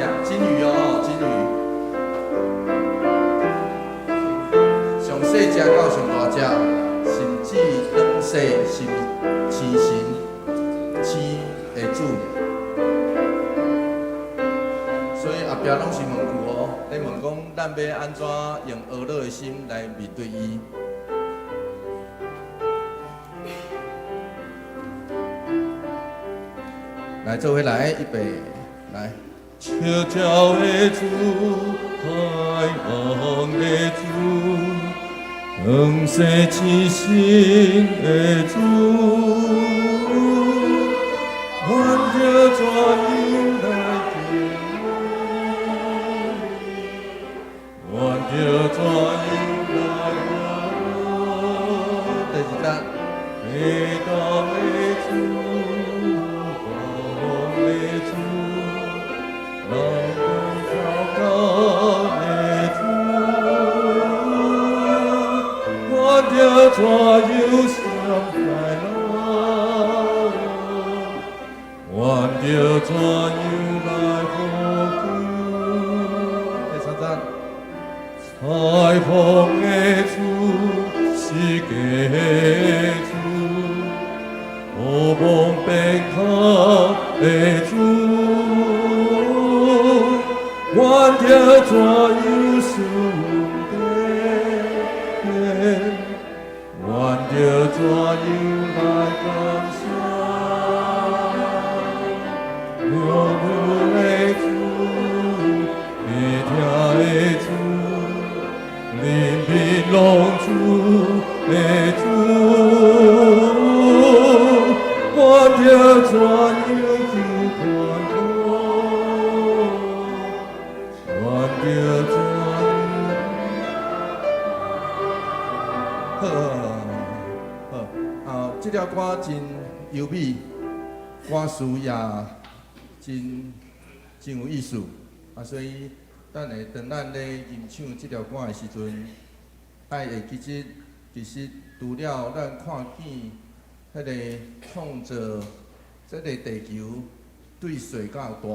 只金魚哦，金魚。上細隻到上大隻，甚至轉世是星神星的主。所以後壁攏是問句哦，咧問講咱欲按怎用呵咾的心來面對伊。來，做伙來，預備，來。笑笑的主，海王的主，轉世星神的主，願著怎樣來敬願著怎樣來第二節，地動的主，光的主，人光照光的主，愿著怎样相快樂，願著怎樣來呼求。第三節，裁縫的主，世界的主，烏蒙變空的主，願著怎樣順地，願著怎樣來感謝。良友的主，悲疼的主，憐憫浪子的主，願著怎樣求寬恕，願著怎樣。好，好，啊，這條歌真優美，歌詞也真真有意思，啊，所以等下當咱咧吟唱這條歌的時陣，愛會記得，其實除了咱看見彼个創造這个地球對細到大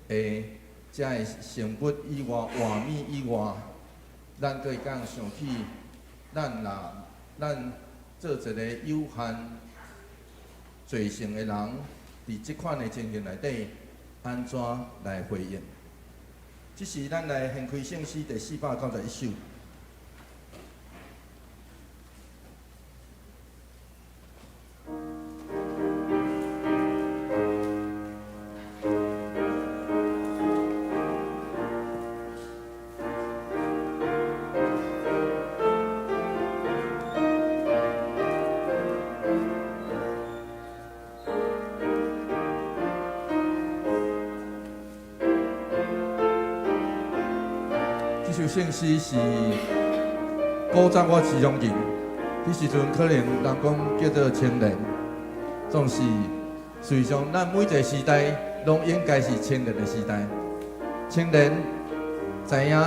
的遮个生物以外、畫面以外，咱閣會當想起，咱若咱做一个有限罪性的人，佇這款的情形內底，按怎來回應？這時，咱來掀開聖詩第491首。這首聖詩是古早我時常吟，彼時陣可能人講叫做青年，總是事實上咱每一個時代攏應該是青年的時代。青年知影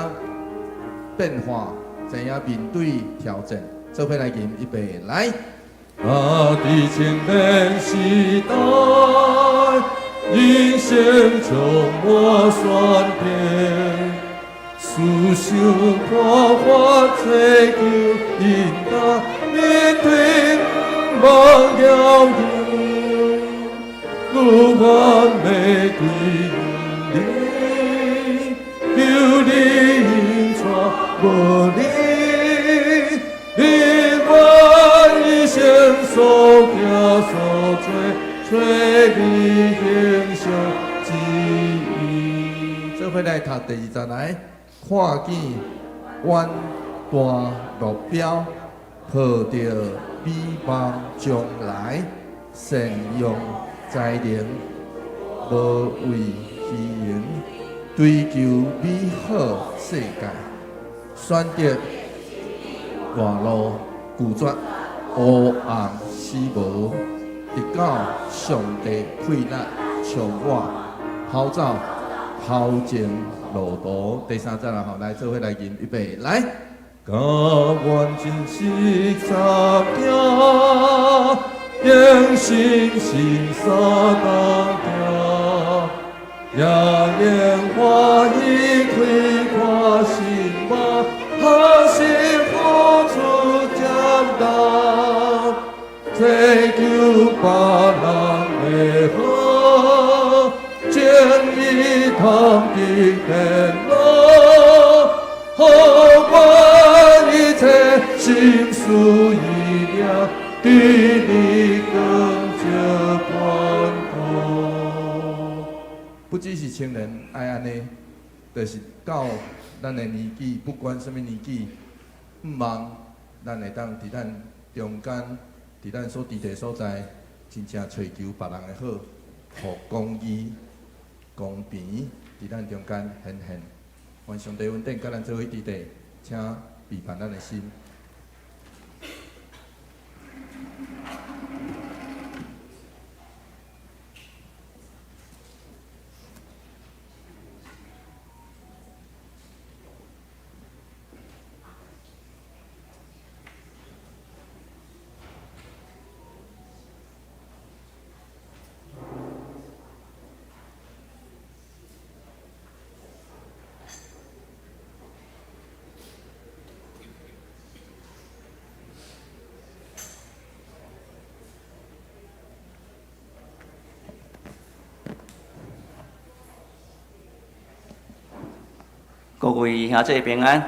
變化，知影面對挑戰，做伙來吟，預備來。啊，佇青年時代，人生充滿選擇，思想看法追求引導，面對毋茫遙遠，路願玫瑰你，求你引帶無你，你願一生所行所做，揣你形象旨意。做伙來讀第二節來，看見遠大目標，抱著美夢將來，善用才能，無畏虛榮，追求美好世界，選擇活路，拒絕烏暗死無，直到上帝氣力充滿，跑走頭前路途。第三節啦吼，來做伙來吟，預備來。甘願真實十行，用信心相同行，也言欢喜开阔心目，学习付出担当，追求别人的好，情义通的天路，予我一切心思意念，伫你光照关顾。不只是青年愛按呢，就是到咱的年紀，不管啥物年紀，毋望咱會當佇咱中間，佇咱所佇的所在，真正揣求別人的好，予公義、公平佇咱中間顯現。願上帝恩典佮咱做伙佇地，請備辦咱的心。各位兄弟平安。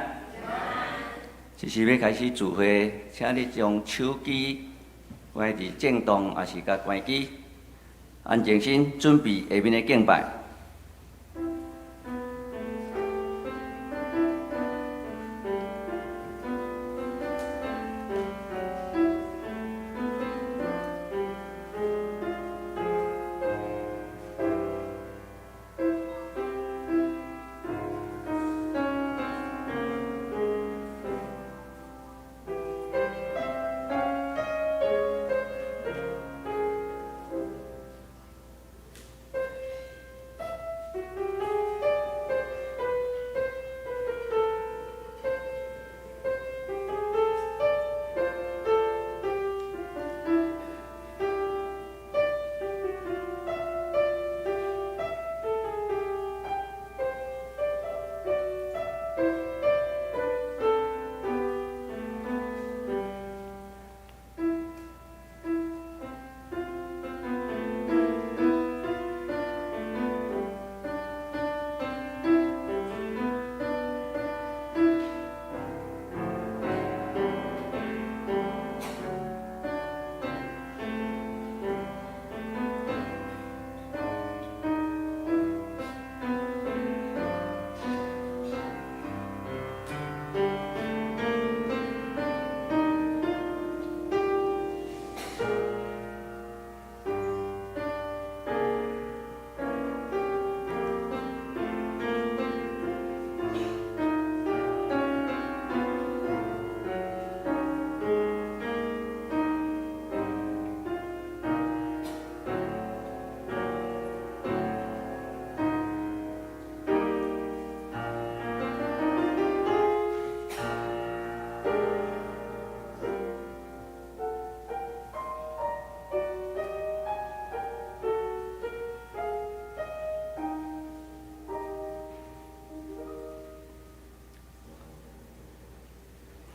這是欲開始聚會，請你將手機關佇震動，抑是共關機，安靜心，準備下面的敬拜。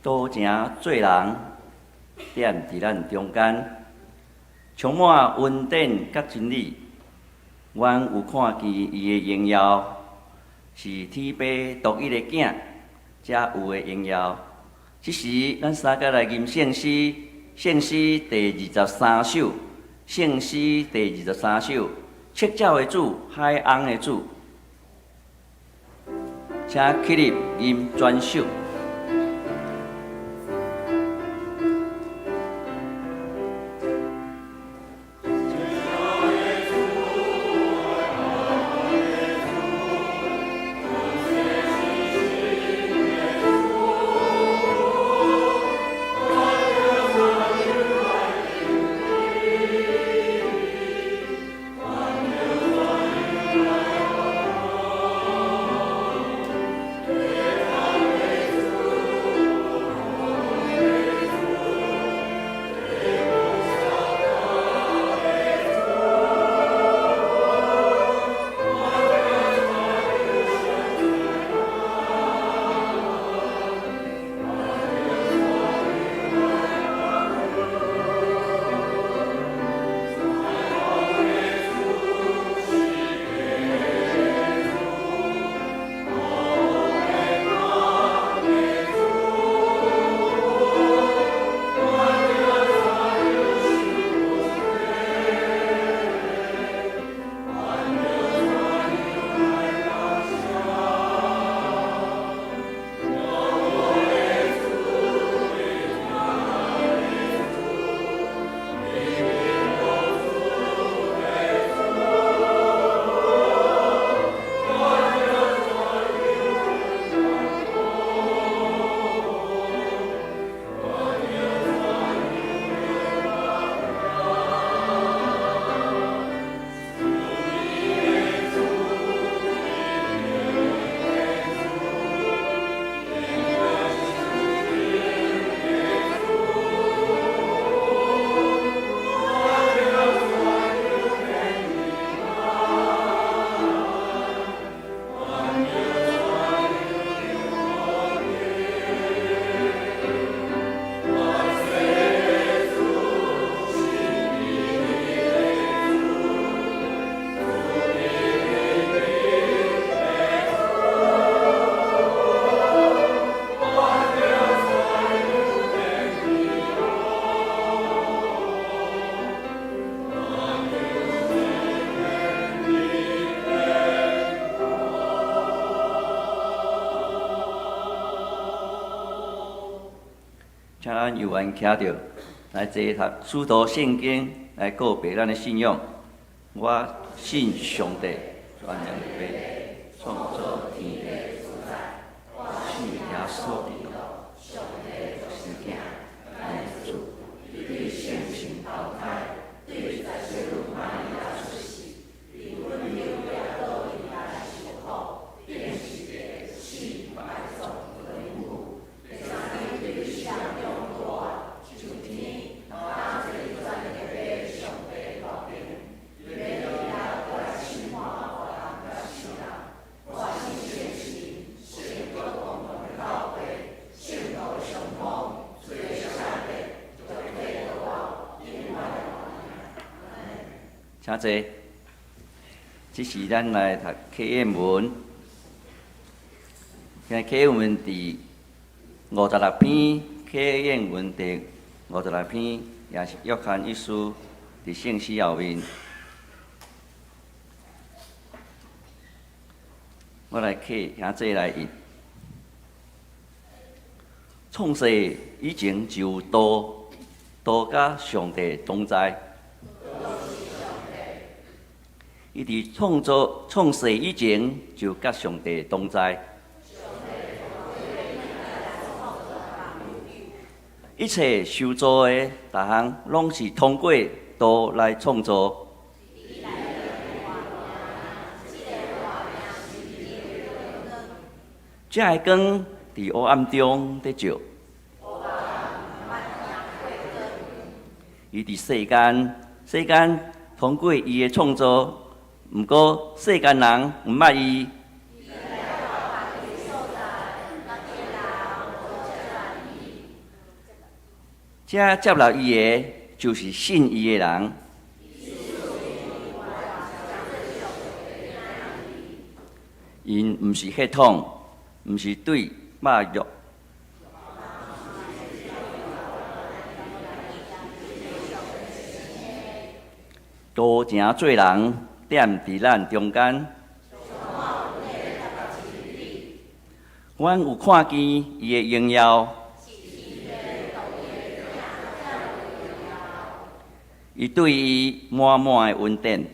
多情做人，踮佇咱中間，充滿恩典佮真理。阮有看見伊的榮耀，是天父獨一的囝才有的榮耀。這時，咱三個來吟聖詩，聖詩第二十三首，聖詩第二十三首，赤腳的主，海翁的主，請起立吟全首。請咱有緣徛著來齊讀使徒聖經來告白咱的信仰。我信上帝，全能的父，創造天地所在。我信耶穌基督，上帝獨生囝，咱的主，伊對聖神投胎，對十聖女瑪利亞出世，為阮猶太倒來受苦，釘十字架，死埋葬歸母，第三日對死人中復活，上天，當坐全能的父上帝右爿，欲來過來審判活人佮死人。我信聖神，聖國公共的教會，聖徒的相通，罪赦免，肉體復活，永遠的活。請坐。這時咱來讀啟應文。今啟應文第五十六篇，啟應文第五十六篇，也是約翰一書佇聖詩後面。我來請兄弟來印。創世以前就有道，道佮上帝同在。伊佇創造創世以前就佮上帝同在。一切受造的逐項，攏是通過道來創造。這个光佇黑暗中佇照。伊佇世間，世間通過伊的創造，毋過世間人毋捌伊。這接納伊的，就是信伊的人。𪜶毋是血統，毋是對肉欲。道成做人，踮佇咱中間。阮有看見伊的榮耀。伊對伊滿滿的恩典。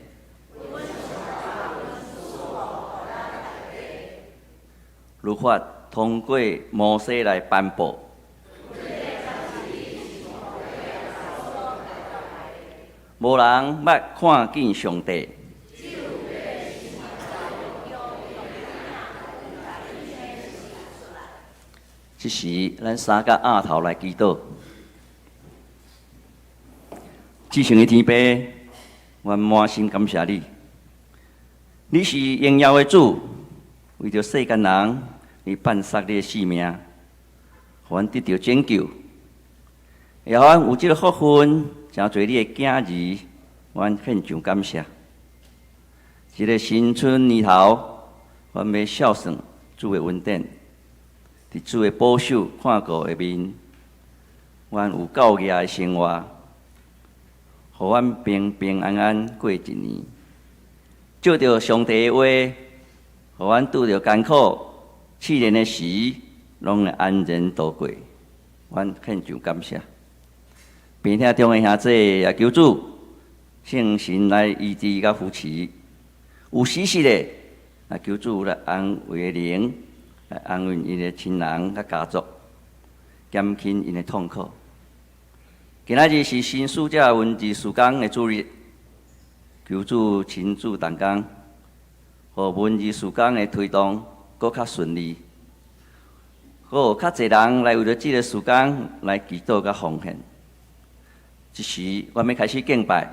律法通過摩西來頒布。無人捌看見上帝。這時，咱三個額頭來祈禱。至聖的天父，阮滿心感謝你。你是榮耀的主，為著世間人，你放殺你的性命，予阮得著拯救。也予阮有這个福分，成做你的囝兒，阮獻上感謝。這个新春年頭，阮欲孝順主的恩典，佇主的保守看顧下面，阮有夠額的生活，予阮平平安安過一年。照著上帝的話，予阮拄著艱苦試煉的時，攏會安然度過。阮獻上感謝。病痛中的兄弟也求主聖神來醫治佮扶持。有死屍的，也求主來安慰的靈，來安慰𪜶的親人佮家族，減輕𪜶的痛苦。今仔日是新使者文字事工的主日，求主親自動工，予文字事工的推動閣較順利，閣有較濟人來為著這个事工來祈禱佮奉獻。這時，我欲開始敬拜，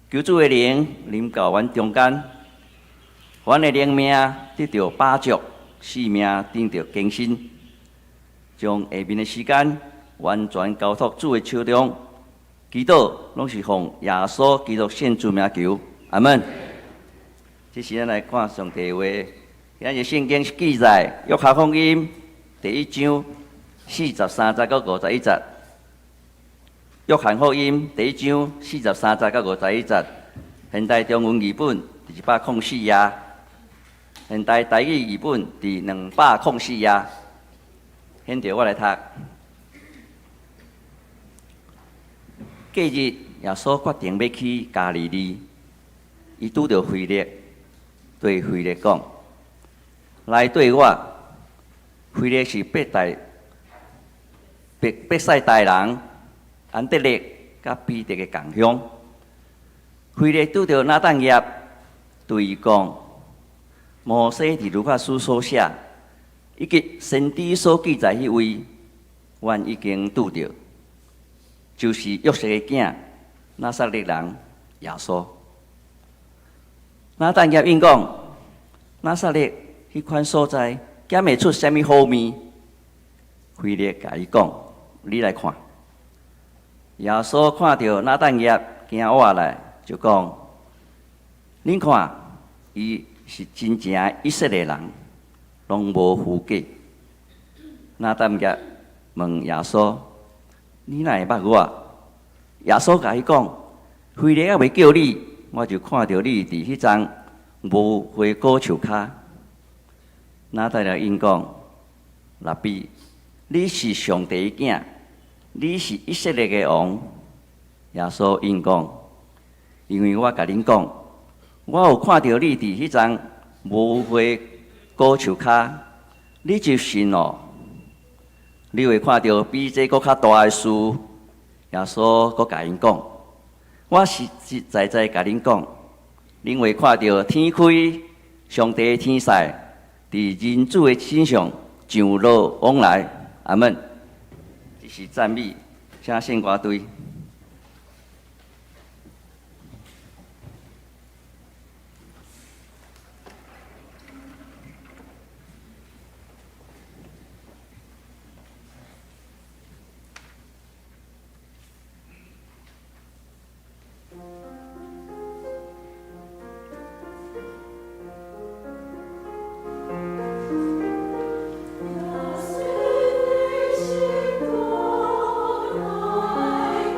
求主的靈臨到阮中間，阮的靈命得著飽足，生命得著更新，將下面的時間完全交託主的手中，祈禱攏是奉耶穌基督聖主名求，阿門。這時咱來看上帝的話，今日聖經是記載約翰福音第一章四十三節到五十一節。約翰福音第一章四十三節到五十一節，現代中文譯本佇一百空四頁，現代台語譯本佇兩百空四頁。現在我來讀。隔日，耶穌決定欲去加利利，伊拄著腓力，對腓力講：來綴我。腓力是伯賽大人，安德烈佮彼得的仝鄉。腓力拄著拿但業，對伊講：摩西佇律法書所寫，以及先知所記載彼位，阮已經拄著，就是約瑟的囝，拿撒勒人耶穌。拿但業應講：拿撒勒彼款所在，敢會出啥物好物？腓力共伊講：你來看。耶穌看著拿但業行倚來，就講：恁看，伊是真正以色列人，攏無虛假。拿但業問耶穌：你哪會捌我？耶穌共伊講：腓力猶未叫你，我就看著你佇彼叢無花果樹跤。拿但業應講：拉比，你是上帝的囝，你是以色列的王。耶穌應講：因為我共恁講，我有看著你佇彼叢無花果樹跤，你就信囉。你會看著比這閣較大的事。耶穌閣共𪜶講：我實實在在共恁講，恁會看著天開，上帝的天使佇人子的身上上落往來。阿門。這是讚美，請聖歌隊。耶穌的心肝來。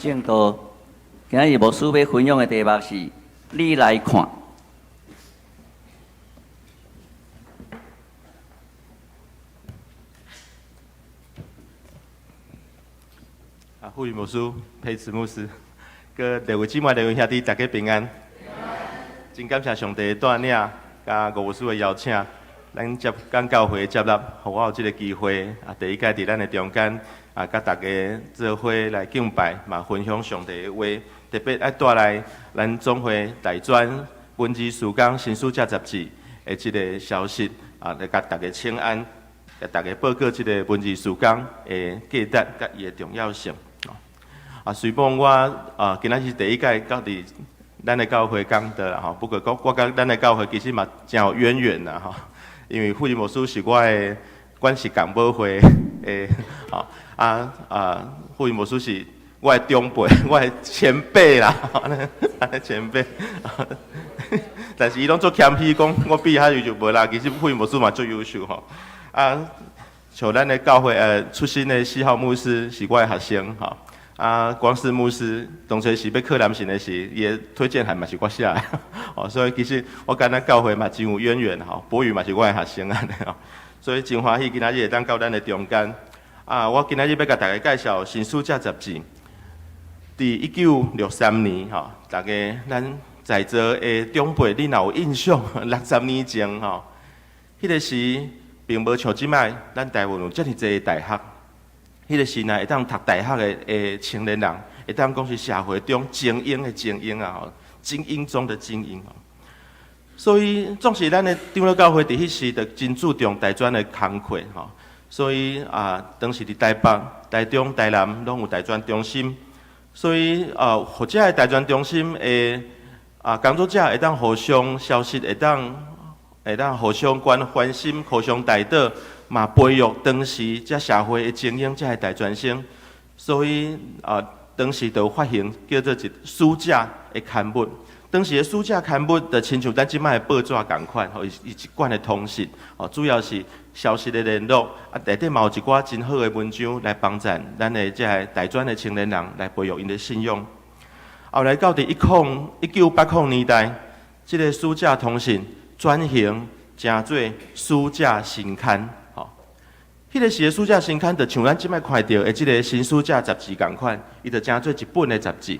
證道，今仔日牧師欲分享的題目是：你來看。啊，傅雲牧師、裴慈牧師，閣各位姊妹、各位兄弟，大家平安。真感謝上帝的帶領，佮吳牧師的邀請，咱接咱教會接納，予我有這个機會啊，第一屆佇咱的中間啊，佮大家做伙來敬拜，嘛分享上帝的話。特別愛帶來咱總會大專文字事工新使者雜誌的這个消息啊，來共大家請安，共大家報告這个文字事工的價值佮伊的重要性。啊，雖講我啊，今仔是第一屆到佇咱的教會講道啦吼，不過我佮咱的教會其實嘛誠有淵源啦吼，因為傅林牧師是我的，阮是共母會的，吼啊啊，傅林牧師是我的長輩，我的前輩啦，按呢前輩，但是伊攏足謙虛講，我比較優秀無啦，其實傅林牧師嘛足優秀吼，啊，像咱的教會出身的四號牧師是我的學生吼。啊，光是牧師當初是欲考南神的時，伊的推薦函嘛是我寫的，哦，所以其實我佮咱教會嘛真有淵源吼，博宇嘛是我的學生按呢吼，所以真歡喜今仔日會當到咱的中間。啊，我今仔日欲共大家介紹《新使者》雜誌。佇1963年吼，大家咱在座的長輩，你若有印象，60年前吼，彼个時並無像這擺咱台灣有遮爾濟大學。彼个時若會當讀大學的青年人，會當講是社會中精英的精英啊！吼，精英中的精英。所以，總是咱的長老教會佇彼時就真注重大專的工課吼。所以啊，當時佇台北、台中、台南攏有大專中心。所以啊，或者大專中心的啊工作者會當互相消息，會當互相關心、互相代禱。嘛，培育當時遮社會的精英，遮个大專生，所以啊，當時就發行叫做一使者的刊物。當時的使者刊物就親像咱這擺的報紙仝款，吼，伊一貫的通訊，哦，主要是消息的聯絡，啊，內底嘛有一寡真好的文章來幫助咱的遮个大專的青年人來培育𪜶的信仰。後來到佇1980年代，這个使者通訊轉型成做使者新刊。彼个時的使者新刊，就像咱這擺看著的這个新使者雜誌仝款，伊就成做一本的雜誌。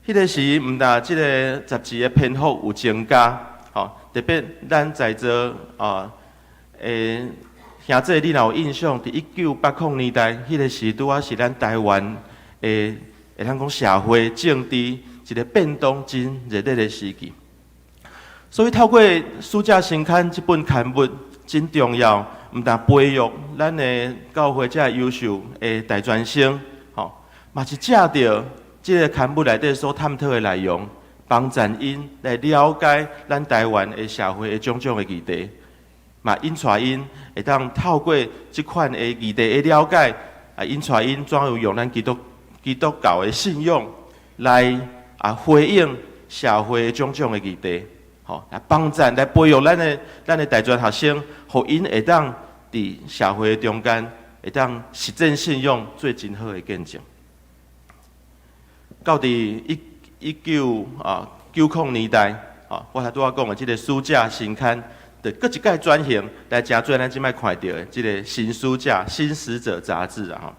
彼个時，毋但這个雜誌的篇幅有增加，吼，特別咱在座啊，兄弟，你若有印象，佇1980年代，彼个時拄仔是咱台灣的，會當講社會政治一个變動真熱烈的時期。所以透過使者新刊這本刊物真重要。毋但培育咱的教會遮優秀的大專生，吼，嘛是藉著這个刊物內底所探討的內容，幫助𪜶來了解咱台灣的社會的種種的議題，嘛引帶𪜶會當透過這款的議題的了解，啊，引帶𪜶怎樣用咱基督教的信仰來啊回應社會的種種的議題，吼，來幫助來培育咱的大專學生，予𪜶會當佇社會的中間，會當實踐信仰做真好的見證。到佇一九啊九零年代，啊，我頭拄仔講的這个使者新刊，就閣一擺轉型來成做咱這擺看著的這个新使者新使者雜誌啊。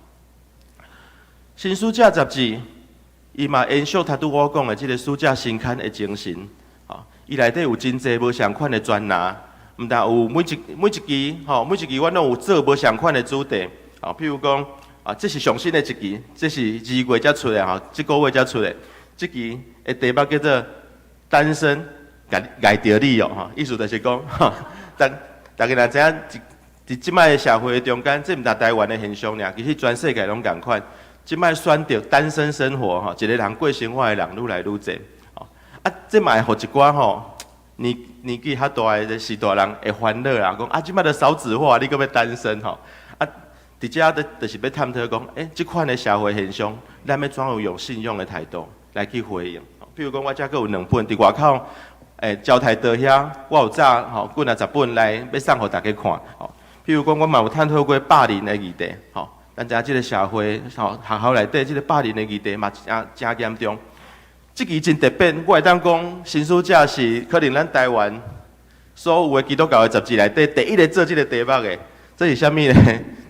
新使者雜誌，伊嘛延續頭拄我講的這个使者新刊的精神，啊，伊內底有真濟無仝款的專欄。毋但有每一期吼，每一期阮攏有做無仝款的主題，啊，譬如講啊，這是上新的一期，這是2月才出的吼，這个月才出的。這期的題目叫做單身𠝹著你哦，吼，意思就是講，吼，大家若知影，佇這擺的社會中間，這毋但台灣的現象爾，其實全世界攏仝款。這擺選擇單身生活吼，一个人過生活的人愈來愈濟，吼，啊，這嘛會予一寡吼。年紀較大的序大人會煩惱啦，講啊，這擺都少子化，你閣欲單身吼？啊，佇遮就是欲探討講，欸，這款的社會現象，咱欲怎樣用信仰的態度來去回應？譬如講，我遮閣有兩本佇外口，欸，招財桌遐，我有紮吼幾若十本來欲送予大家看。吼，譬如講，我嘛有探討過霸凌的議題，吼，咱知影這个社會吼，學校內底這个霸凌的議題嘛，誠誠嚴重。這期真特別，我會當講，新使者是可能咱台灣所有的基督教的雜誌內底第一个做這个題目的。這是啥物呢？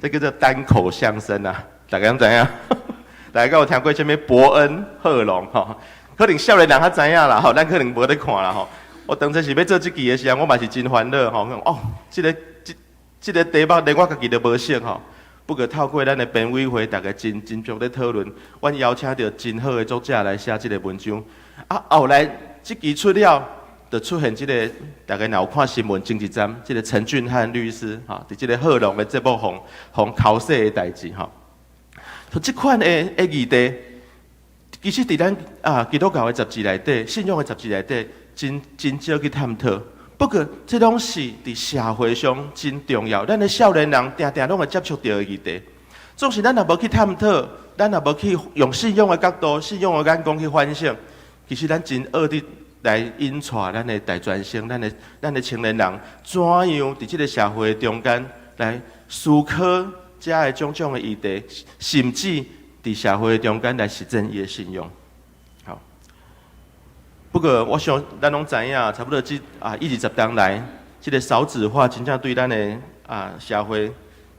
這叫做單口相聲啊！大家敢知影？大家敢有聽過啥物博恩賀瓏吼？可能少年人較知影啦吼，咱可能無咧看啦吼。我當初是欲做這期的時陣，我嘛是真煩惱吼。哦，這個題目連我家己都無熟吼。不過透過咱的編委會，逐家真真足咧討論，阮邀請著真好的作者來寫這个文章。啊，後來這期出了，就出現這个，逐家若有看新聞，前一陣，這个陳俊翰律師吼，佇這个賀瓏的節目予予剾洗的代誌吼。這款的議題，其實佇咱基督教的雜誌內底，信仰的雜誌內底，真真少去探討。不過，這攏是佇社會上真重要，咱的少年人定定攏會接觸著的議題。總是咱若無去探討，咱若無去用信仰的角度、信仰的眼光去反省，其實咱真惡佇來引帶咱的大專生、咱的青年人，怎樣佇這个社會中間來思考遮的種種的議題，甚至佇社會中間來實踐伊的信仰。好，不過我想咱攏知影，差不多這一二十冬來，這个少子化真正對咱的社會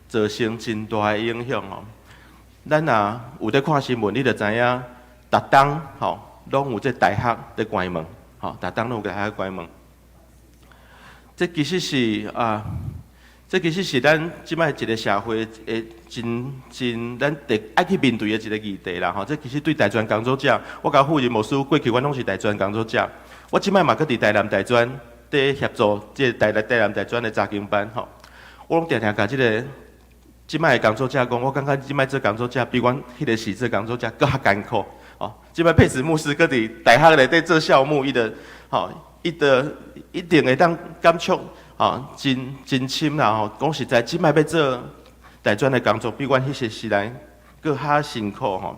造成真大的影響哦。咱若有咧看新聞，你就知影，逐冬吼攏有這大學佇關門，吼，逐冬攏有大學關門。這其實是咱這擺一个社會的真真咱得愛去面對的一个議題啦吼。這其實對大專工作者，我佮富仁牧師過去阮攏是大專工作者，我這擺嘛閣佇台南大專佇協助這個台南大專的查經班吼。我攏定定共這个這擺的工作者講，我感覺這擺做工作者比阮彼个時做工作者閣較艱苦。哦，這擺佩慈牧師閣佇大學內底做校牧，伊就吼，伊就一定會當感觸。吼，真真深啦吼！講實在，這擺欲做大專的工作，比阮彼個時代閣較辛苦吼。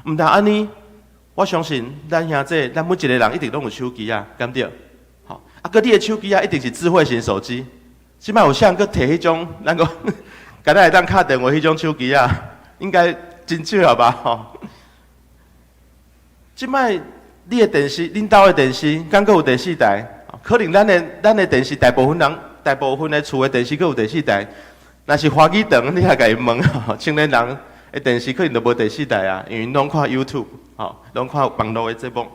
毋但按呢，我相信咱兄弟，咱每一个人一定攏有手機啊，敢對？吼，啊，閣你的手機啊，一定是智慧型手機。這擺有啥人閣提彼種，咱講，敢若會當敲電話彼種手機啊，應該真少了吧？吼。這擺你的電視，恁兜的電視，敢閣有第四台？可能咱的電視大部分人，大部分的厝的電視閣有第四台，若是華語長，你也共伊問，青年人的電視可能都無第四台啊，因為攏看 YouTube，吼，攏看網路的節目。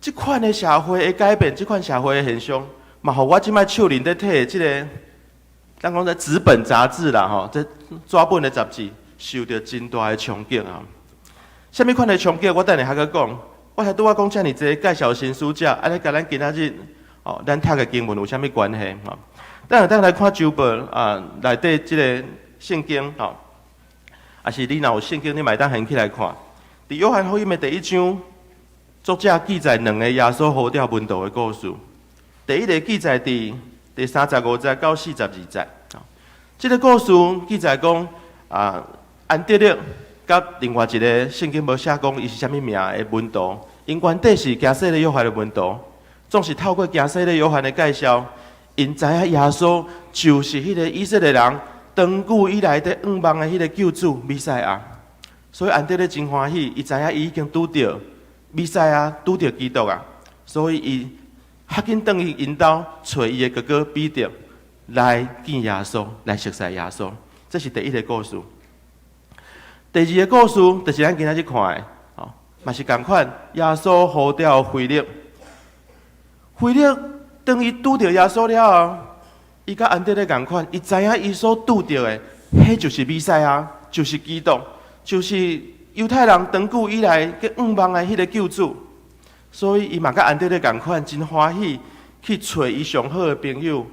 這款的社會的改變，這款社會的現象，嘛，予我這擺手裡咧提的這个，咱講這紙本雜誌啦，吼，這紙本的雜誌，受著真大的衝擊啊。啥物款的衝擊？我等下閣講。我才拄仔講遮爾濟介紹新使者，按呢佮咱今仔日哦，咱讀的經文有啥物關係？吼，等下等來看周報啊，內底這个聖經吼，抑是你若有聖經，你嘛會當掀起來看。佇約翰福音的第一章，作者記載兩个耶穌呼召門徒的故事。第一个記載佇第35節到42節。這个故事記載講啊，安德烈佮另外一个聖經無寫講伊是啥物名的門徒，𪜶原底是行洗禮約翰的門徒，總是透過行洗禮約翰的介紹，𪜶知影耶穌就是彼个以色列人長久以來佇向望的彼个救主彌賽亞，所以安德烈真歡喜，伊知影伊已經拄著彌賽亞，拄著基督啊，所以伊較緊轉去𪜶兜揣伊的哥哥彼得來見耶穌，來熟似耶穌。這是第一个故事。第二个故事就是咱今仔日看的，吼，嘛是仝款。耶穌呼召腓力，腓力當伊拄著耶穌了後，伊佮安德烈仝款，伊知影伊所拄著的，彼就是彌賽亞，就是基督，就是猶太人長久以來佮向望的彼个救主。所以伊嘛佮安德烈仝款，真歡喜去揣伊上好的朋友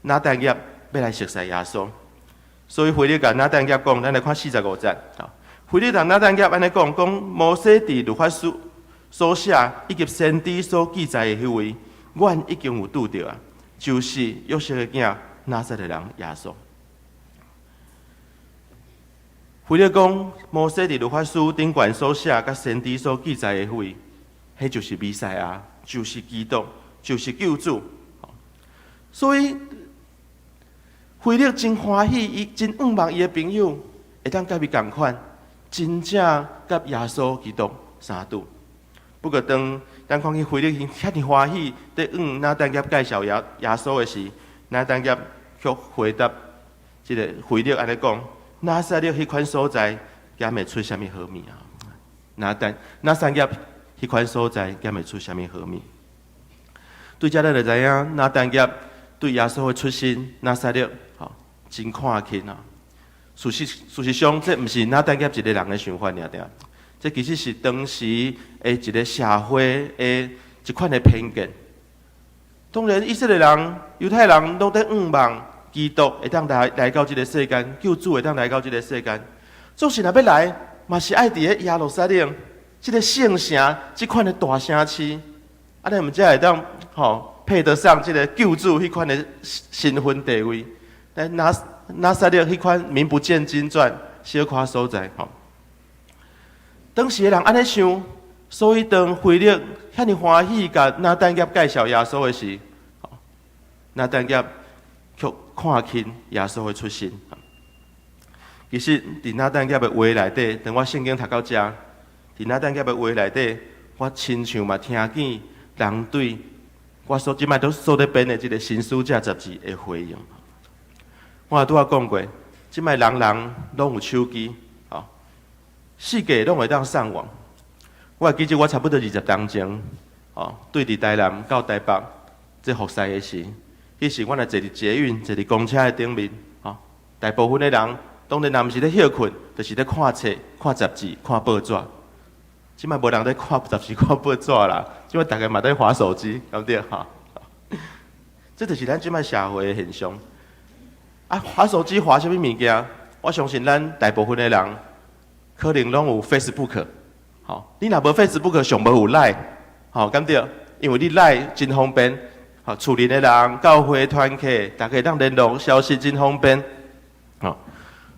拿但業，欲來熟似耶穌。所以腓力共拿但業講，咱來看45節。腓力共拿但業按呢講，講摩西佇律法書所寫，以及先知所記載的彼位，阮已經有拄著啊，就是約瑟的囝拿撒勒人耶穌。腓力講，摩西佇律法書頂懸所寫，佮先知所記載的彼位，彼就是彌賽亞，就是基督，就是救主。所以，腓力真歡喜，伊真向望伊的朋友會當佮伊仝款，真正佮耶穌基督相拄。不過當咱看見腓力遐爾歡喜，佇向拿但業介紹耶穌的時，拿但業卻回答這个腓力按呢講：拿撒勒彼款所在，敢會出啥物好物啊？拿撒勒彼款所在，敢會出啥物好物？對這咱就知影，拿但業對耶穌的出身，拿撒勒，吼，真看輕啊！事實上，這毋是拿但業一个人的想法爾爾，這其實是當時的一个社會的一款的偏見。當然，以色列人、猶太人攏佇向望基督會當來到這个世間，救主會當來到這个世間。總是若欲來，嘛是愛佇咧耶路撒冷這个聖城，這款的大城市，按呢毋才會當吼配得上這个救主彼款的身份地位。但拿撒勒彼款名不見經傳小可所在，吼。當時的人按呢想，所以當腓力遐爾歡喜共拿但業介紹耶穌的時，拿但業卻看輕耶穌的出身。其實，佇拿但業的話內底，當我聖經讀到遮，佇拿但業的話內底，我親像嘛聽見人對我所這擺都所咧編的這个神書者雜誌的回應。我也拄仔講過，這擺人人攏有手機，吼，世界攏會當上網。我會記得我差不多20冬前，吼，對佇台南到台北這服侍的時，彼時我若坐佇捷運、坐佇公車的頂面，吼，大部分的人當然若毋是咧歇睏，就是咧看冊、看雜誌、看報紙。這擺無人咧看雜誌、看報紙啦，這擺逐家嘛咧滑手機，敢對吼？這就是咱這擺社會的現象。啊，滑手機滑啥物物件？我相信咱大部分的人可能攏有 Facebook，吼，你若無 Facebook，上無有 Line，吼，敢對？因為你 Line 真方便，吼，厝裡的人、教會團契，逐家會當聯絡，消息真方便，吼。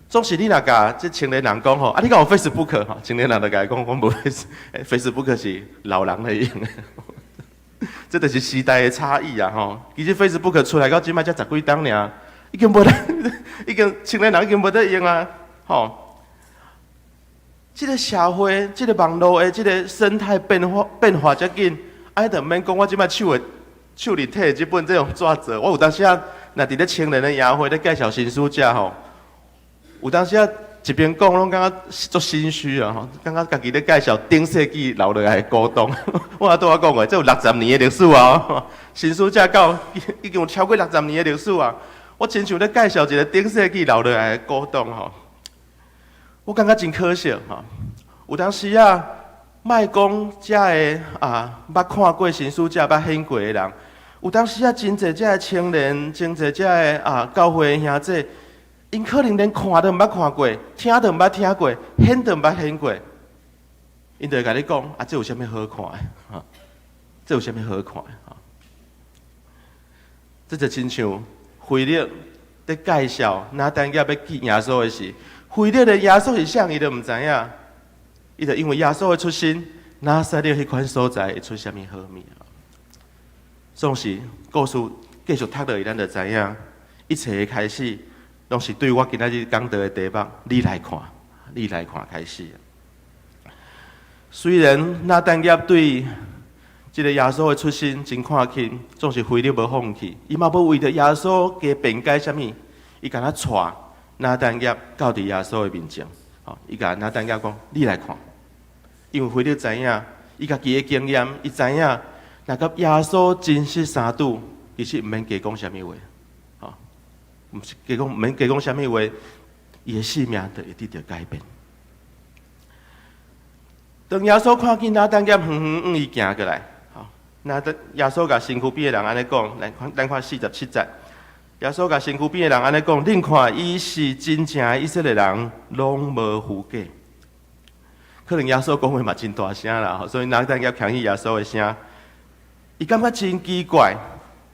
總是你若共這青年人講吼，啊，你敢有 Facebook？吼，青年人就共伊講，我無 Facebook 是老人咧用的。這就是時代的差異啊！吼，其實 Facebook 出來到這擺才十幾冬爾，已經無人，已經青年人已經無咧用啊！吼，這个社會，這个網路的這个生態變化遮緊，啊，就毋免講我這擺手裡提的這本這種紙做，我有當時啊，若佇咧青年的營會咧介紹神書者吼，有當時啊，一邊講攏感覺足心虛啊！吼，感覺家己咧介紹頂世紀留落來的古董。我也拄仔講過，這有六十年的歷史啊！神書者到已經有超過六十年的歷史啊！我親像咧介紹一个頂世紀留落來的古董吼，我感覺真可惜吼。有當時啊，莫講遮个啊，捌看過神書者，捌顯過的人，有當時啊，真濟遮个青年，真濟遮个啊教會的兄弟，𪜶可能連看都毋捌看過，聽都毋捌聽過，顯都毋捌顯過，𪜶就會共你講：啊，這有啥物好看的？哈，這有啥物好看的？哈，這就親像腓力佇介紹拿但業欲見耶穌的時，腓力的耶穌是啥，伊都毋知影。伊就因為耶穌的出身，拿撒勒彼款所在會出啥物好物？總是故事繼續讀落去，咱就知影一切的開始，攏是對我今仔日講道的題目，你來看，你來看開始。雖然拿但業對這个耶穌的出身真看輕，總是腓力無放棄，伊嘛無為著耶穌加辯解啥物，伊敢若帶拿但業到佇耶穌的面前，吼，伊共拿但業講：你來看，因為腓力知影，伊家己的經驗，伊知影，若佮耶穌真實相拄，其實毋免加講啥物話。毋是加講，毋免加講啥物話，伊的性命就會得著改變。當耶穌看見拿但業遠遠向伊行過來，吼，拿但耶穌共身軀邊的人按呢講，來看咱看47節。耶穌共身軀邊的人按呢講，恁看伊是真正的以色列人，攏無虛假。可能耶穌講話嘛真大聲啦，所以拿但業聽見耶穌的聲，伊感覺真奇怪。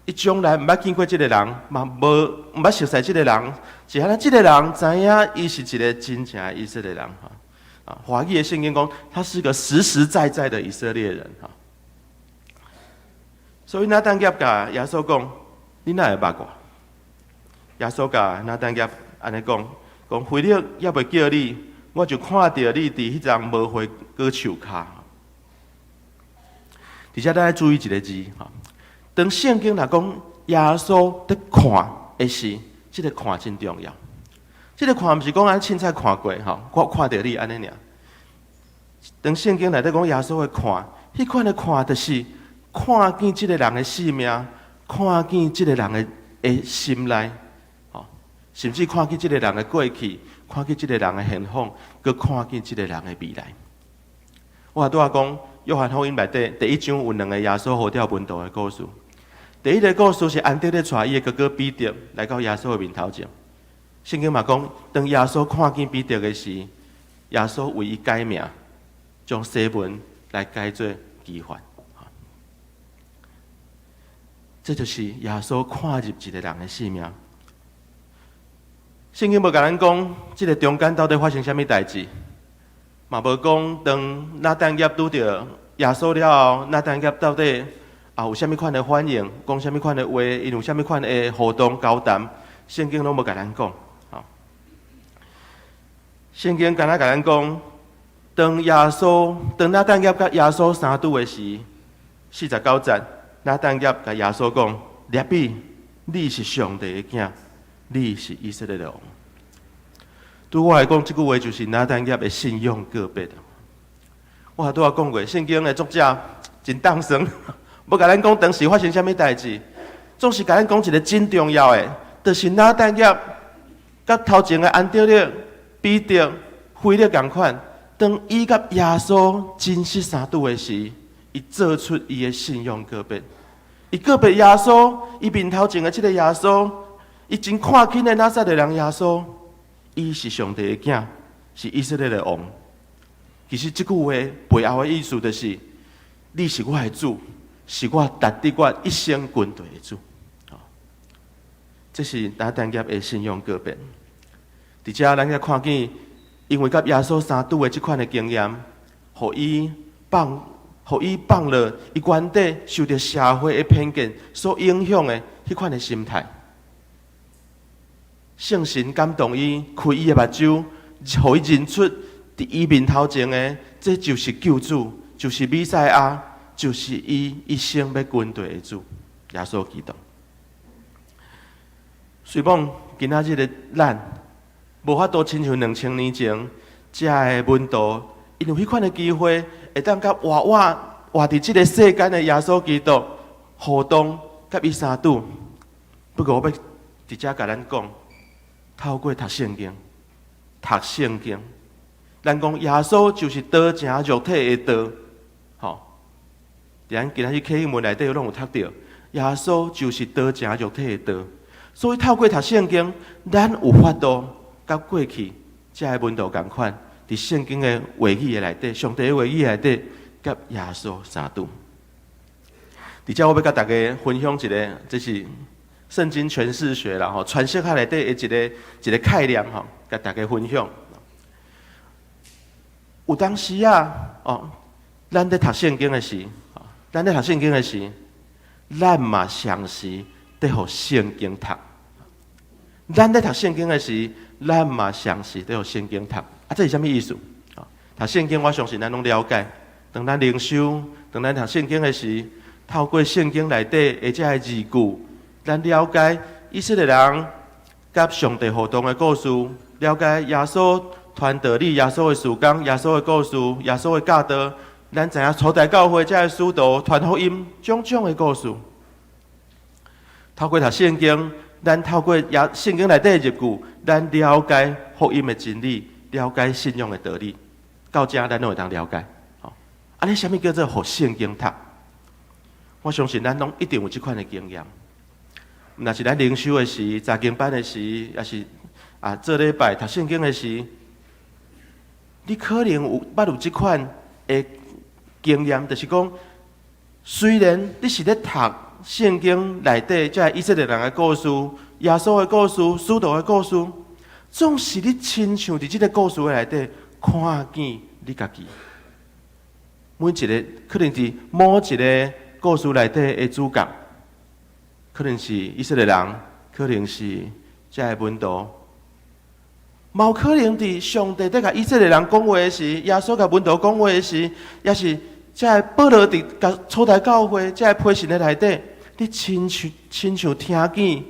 伊從來毋捌見過這个人，嘛無毋捌熟似這个人，是按怎這个人知影伊是一个真正的以色列人哈。啊，華語的聖經講，他是個實實在在的以色列人哈。所以拿但業共耶穌講，你哪會捌我？耶穌共拿但業按呢講，講腓力猶未叫你，我就看著你佇彼叢無花果樹跤。佇遮咱愛注意一个字，吼。當聖經來講耶穌佇看的時，這个看真重要。這个看毋是講按凊彩看過，吼，我看著你按呢爾。當聖經內底講耶穌的看，彼款的看就是看見這个人的性命，看見這个人的心內，吼，甚至看見這个人的過去，看見這个人的現況，閣看見這个人的未來。我拄仔講，約翰福音內底第一章有兩个耶穌呼召門徒的故事。第一个故事是安德烈帶伊的哥哥彼得來到耶穌的面頭前。聖經嘛講，當耶穌看見彼得的時，耶穌為伊改名，將西門來改做磯法。這就是耶穌看入一个人的性命。聖經無共咱講，這个中間到底發生啥物代誌，嘛無講當拿但業拄著耶穌了後，拿但業到底啊有啥物款的反應，講啥物款的話，𪜶有啥物款的互動交談，聖經攏無共咱講。聖經敢若共咱講，當耶穌當拿但業佮耶穌相拄的時，49節，拿但業共耶穌講：拉比，你是上帝的囝，你是以色列的王。對我來講，這句話就是拿但業的信仰告白。我拄仔講過，聖經的作者真當生，無共咱講當時發生啥物代誌，總是共咱講一个真重要的，就是拿但業佮頭前的安德烈、彼得、腓力仝款，當伊佮耶穌真實相拄的時，伊做出伊的信仰告白。伊告白耶穌，伊面頭前的這个耶穌，伊真看輕的拿撒勒人耶穌，伊是上帝的囝，是以色列的王。其實這句話背後的意思就是，你是我的主，是我值得我一生跟隨的主。這是拿但業的信仰告白。佇遮咱也看見，因為佮耶穌相拄的這款的經驗，予伊放落伊原底受著社會的偏見所影響的彼款的心態。聖神感動伊，開伊的目睭，予伊認出佇伊面頭前的，這就是救主，就是彌賽亞，就是伊一生欲跟隨的主，耶穌基督。雖罔今仔日的咱，無法度親像2000年前，遮的門徒，𪜶有彼款的機會，會當佮活活活佇這个世間的耶穌基督互動，佮伊相拄。不過我欲佇遮共咱講，透過讀聖經，讀聖經，咱講耶穌就是道成肉體的道，吼。佇咱今仔日啟應門內底攏有讀著，耶穌就是道成肉體的道。所以透過讀聖經，咱有法度佮過去遮的門徒仝款，佇聖經的話語的內底，上帝的話語內底，佮耶穌相拄。佇遮我欲佮大家分享一个，這是聖經詮釋學啦，吼，詮釋學內底的一个概念吼，共大家分享。有當時啊，哦，咱佇讀聖經的時，咱佇讀聖經的時，咱嘛同時佇予聖經讀。咱佇讀聖經的時，咱嘛同時佇予聖經讀。啊，這是啥物意思？讀聖經我相信咱攏了解。當咱靈修，當咱讀聖經的時，透過聖經內底的這个字句，咱了解以色列人佮上帝互動的故事，了解耶穌傳道理、耶穌的事工、耶穌的故事、耶穌的教導。咱知影初代教會這个使徒傳福音種種的故事。透過讀聖經，咱透過耶聖經內底的字句，咱了解福音的真理，了解信仰的道理。到遮咱攏會當了解。吼，按呢，啥物叫做予聖經讀？我相信咱攏一定有這款的經驗。若是咱靈修的時、查經班的時，抑是啊做禮拜讀聖經的時，你可能有捌有這款的經驗，就是講，雖然你是咧讀聖經內底這以色列人的故事、耶穌的故事、使徒的故事，總是你親像佇這个故事的內底看見你家己。每一个可能佇某一个故事內底的主角，可能是以色列人，可能是遮个門徒，嘛有可能佇上帝佇共以色列人講話時，耶穌共門徒講話時，抑是遮个保羅佇共初代教會遮个批信的內底，你親像親像聽見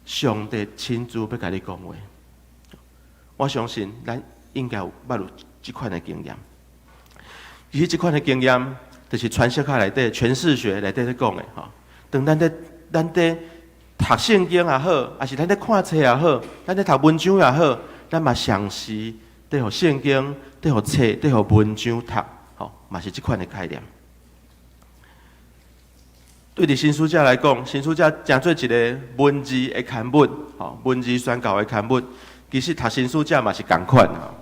上帝親自欲共你講話。我相信咱應該有捌有這款的經驗。其實這款的經驗，就是詮釋學內底、詮釋學內底咧講的吼。當咱佇讀聖經也好，抑是咱佇看冊也好，咱佇讀文章也好，咱嘛嘗試佇予聖經、佇予冊、佇予文章讀，吼，嘛是這款的概念。對佇新使者來講，新使者誠做一个文字的刊物，吼，文字宣教的刊物，其實讀新使者嘛是仝款吼。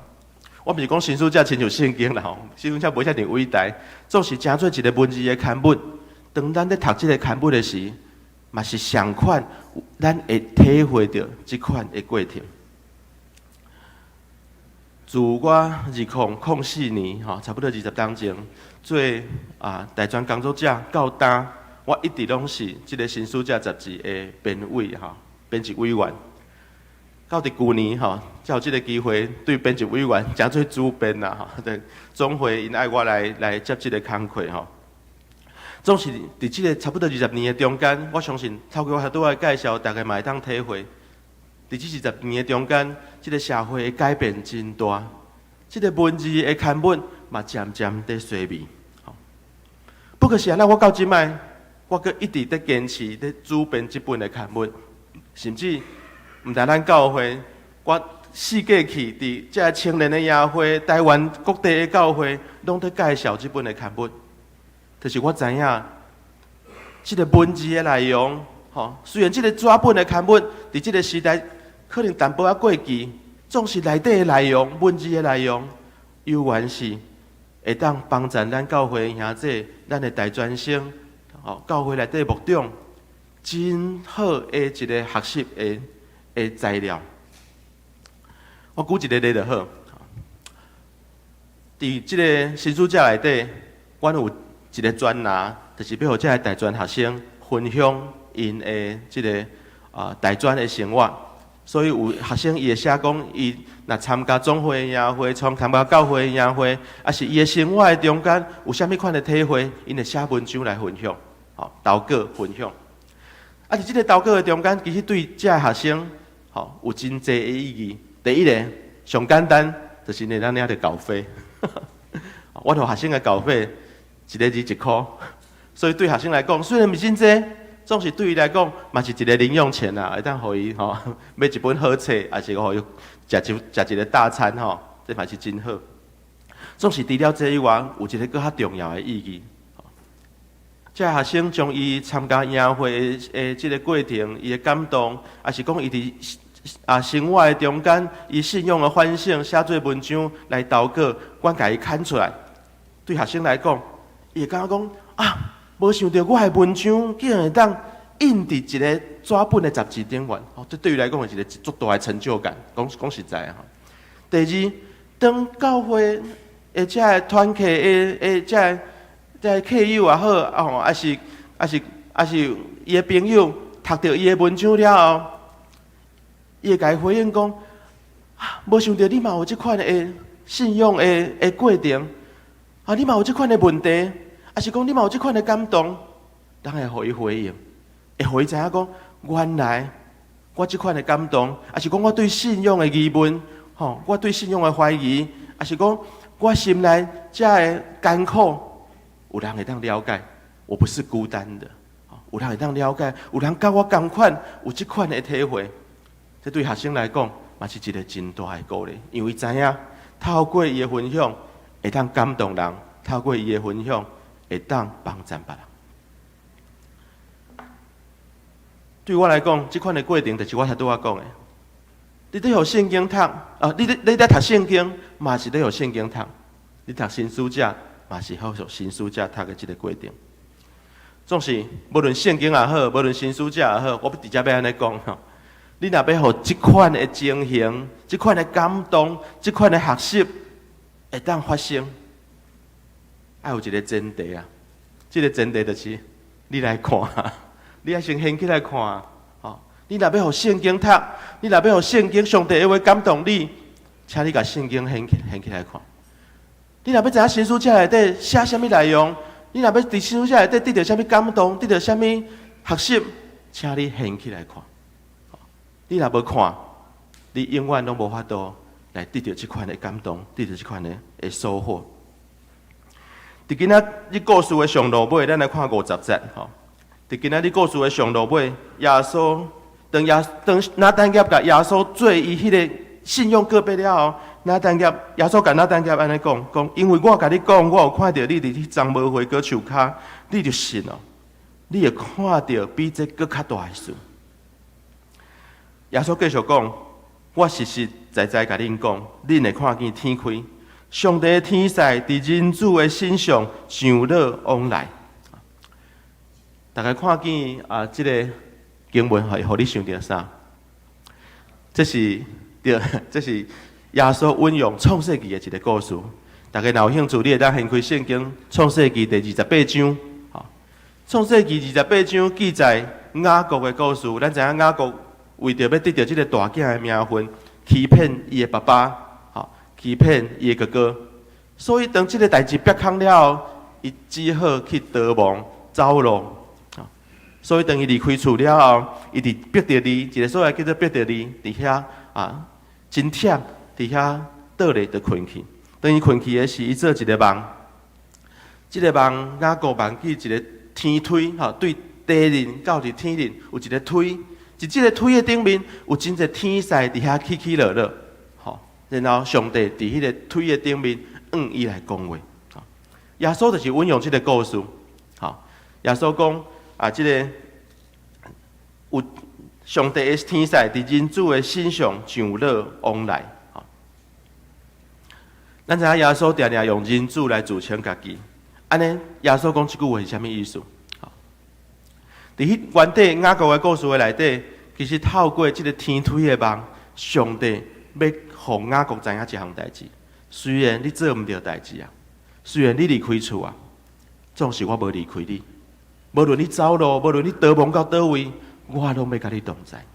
我毋是講新使者親像聖經啦吼，新使者無遐爾偉大，總是誠做一个文字的刊物。當咱咧讀這个刊物的時，嘛是相款，咱會體會著這款的過程。自我2004年吼，差不多20冬前做大專工作者到今，我一直攏是這个新使者雜誌的編委吼，編輯委員。到佇舊年吼，才有這个機會對編輯委員成做主編啦吼。對，總會𪜶愛我來接這个工課吼。總是佇這个差不多20年的中間，我相信透過我拄仔的介紹，大家嘛會當體會。佇這20年的中間，這个社會的改變真大，這个文字的刊物嘛漸漸佇衰微。不過是按怎，我到這擺，我閣一直佇堅持佇主編這本的刊物，甚至毋但咱教會，我四界去佇這个青年的營會、台灣各地的教會，攏佇介紹這本的刊物。就是我知影，這个文字的內容，吼，雖然這个紙本的刊物佇這个時代可能淡薄仔過時，總是內底的內容、文字的內容，猶原是會當幫助咱教會兄弟、咱的大專生，吼，教會內底牧長，真好的一个學習的材料。我舉一个例就好，佇這个新使者內底，阮有一个專欄，就是欲予這个大專學生分享𪜶的這个大專的生活。所以有學生伊會寫講，伊若參加總會的營會，參加教會的營會，抑是伊的生活的中間有啥物款的體會，𪜶會寫文章來分享，吼，投稿分享。佇這个投稿的中間，其實對這个學生，吼，有真濟的意義。第一个，上簡單，就是會當領著稿費。我予學生的稿費一个字1箍，所以對學生來講，雖然毋是真濟，總是對伊來講，嘛是一个零用錢啦，會當予伊吼買一本好冊，抑是予伊食一个大餐吼，這嘛是真好。總是除了這以外，有一个閣較重要的意義。這个學生將伊參加營會的這个過程，伊的感動，抑是講伊佇生活的中間，伊信仰的反省，寫做文章來投稿，阮共伊刊出來。對學生來講，伊會感覺講啊，無想著我的文章竟然會當印佇一个紙本的雜誌頂面，哦，這對伊來講是一个足大的成就感。講講實在吼。第二，當教會的這个團契的這个客友也好，啊吼，抑是伊的朋友讀著伊的文章了後，伊會共伊回應講：啊，無想著你嘛有這款的信仰的過程，啊，你嘛有這款的問題，抑是講你嘛有這款的感動，咱會予伊回應，會予伊知影講，原來我這款的感動，抑是講我對信仰的疑問，吼，我對信仰的懷疑，抑是講我心內遮的艱苦，有人會當了解，我不是孤單的，有人會當了解，有人佮我仝款，有這款的體會，這對學生來講嘛是一个真大的鼓勵，因為知影透過伊的分享，會當感動人；透過伊的分享，會當幫助別人。對我來講，這款的過程就是我拄仔講的。你佇予聖經讀啊，你佇讀聖經，嘛是佇予聖經讀；你讀新使者，嘛是予新使者讀的這个過程。總是無論聖經也好，無論新使者也好，我欲直接欲按呢講吼。你若欲予這款的情形、這款的感動、這款的學習會當發生，愛有一个前提啊。這个前提就是你來看，你愛先掀起來看，吼，你若欲予聖經讀，你若欲予聖經上帝的話感動你，請你共聖經掀起來看。你若欲知影神書冊內底寫啥物內容，你若欲佇神書冊內底得著啥物感動，得著啥物學習，請你掀起來看。你若無看，你永遠攏無法度來得著這款的感動，得著這款的收穫。佇今仔日故事的上落尾，咱來看50節吼。佇今仔日故事的上落尾，耶穌當耶當拿但業共耶穌做伊彼个信仰告白了後，拿但業耶穌共拿但業按呢講，講因為我共你講，我有看著你佇彼樟無花果樹跤，你就信哦，你會看著比這閣較大的事。耶穌繼續講，我實實在在共恁講，恁會看見天開，上帝的天使佇人子的身上上落往來。大家看見啊，這个經文會予你想著啥？這是對，這是耶穌引用創世記的一个故事。大家若有興趣，你會當掀開聖經創世記第28章。創世記二十八章記載雅各的故事。咱知影雅各為著欲得著這个大囝的名分，欺騙伊的爸爸，欺騙伊的哥哥。所以當這个代誌煏空了後，伊只好去逃亡走路。所以當伊離開厝了後，伊佇伯特利一个所在叫做伯特利，佇遐啊真忝，佇遐倒咧就睏去。當伊睏去的時，伊做一个夢，這个夢雅各夢見一个天梯，吼，對地輪到佇天輪有一个梯，佇這个梯的頂面有真濟天使佇遐起起落落，吼，然後上帝佇彼个梯的頂面向伊來講話。耶穌就是引用這个故事，吼，耶穌講啊，這个有上帝的天使佇人子的身上上落往來。咱知影耶穌定定用人子來自稱家己，按呢耶穌講這句話是啥物意思？佇彼原底雅各的故事的內底，其實透過這个天梯的夢，上帝欲予雅各知影一項代誌。雖然你做毋著代誌啊，雖然你離開厝啊，總是我無離開你。無論你走路，無論你逃亡到佗位，我攏欲佮你同在。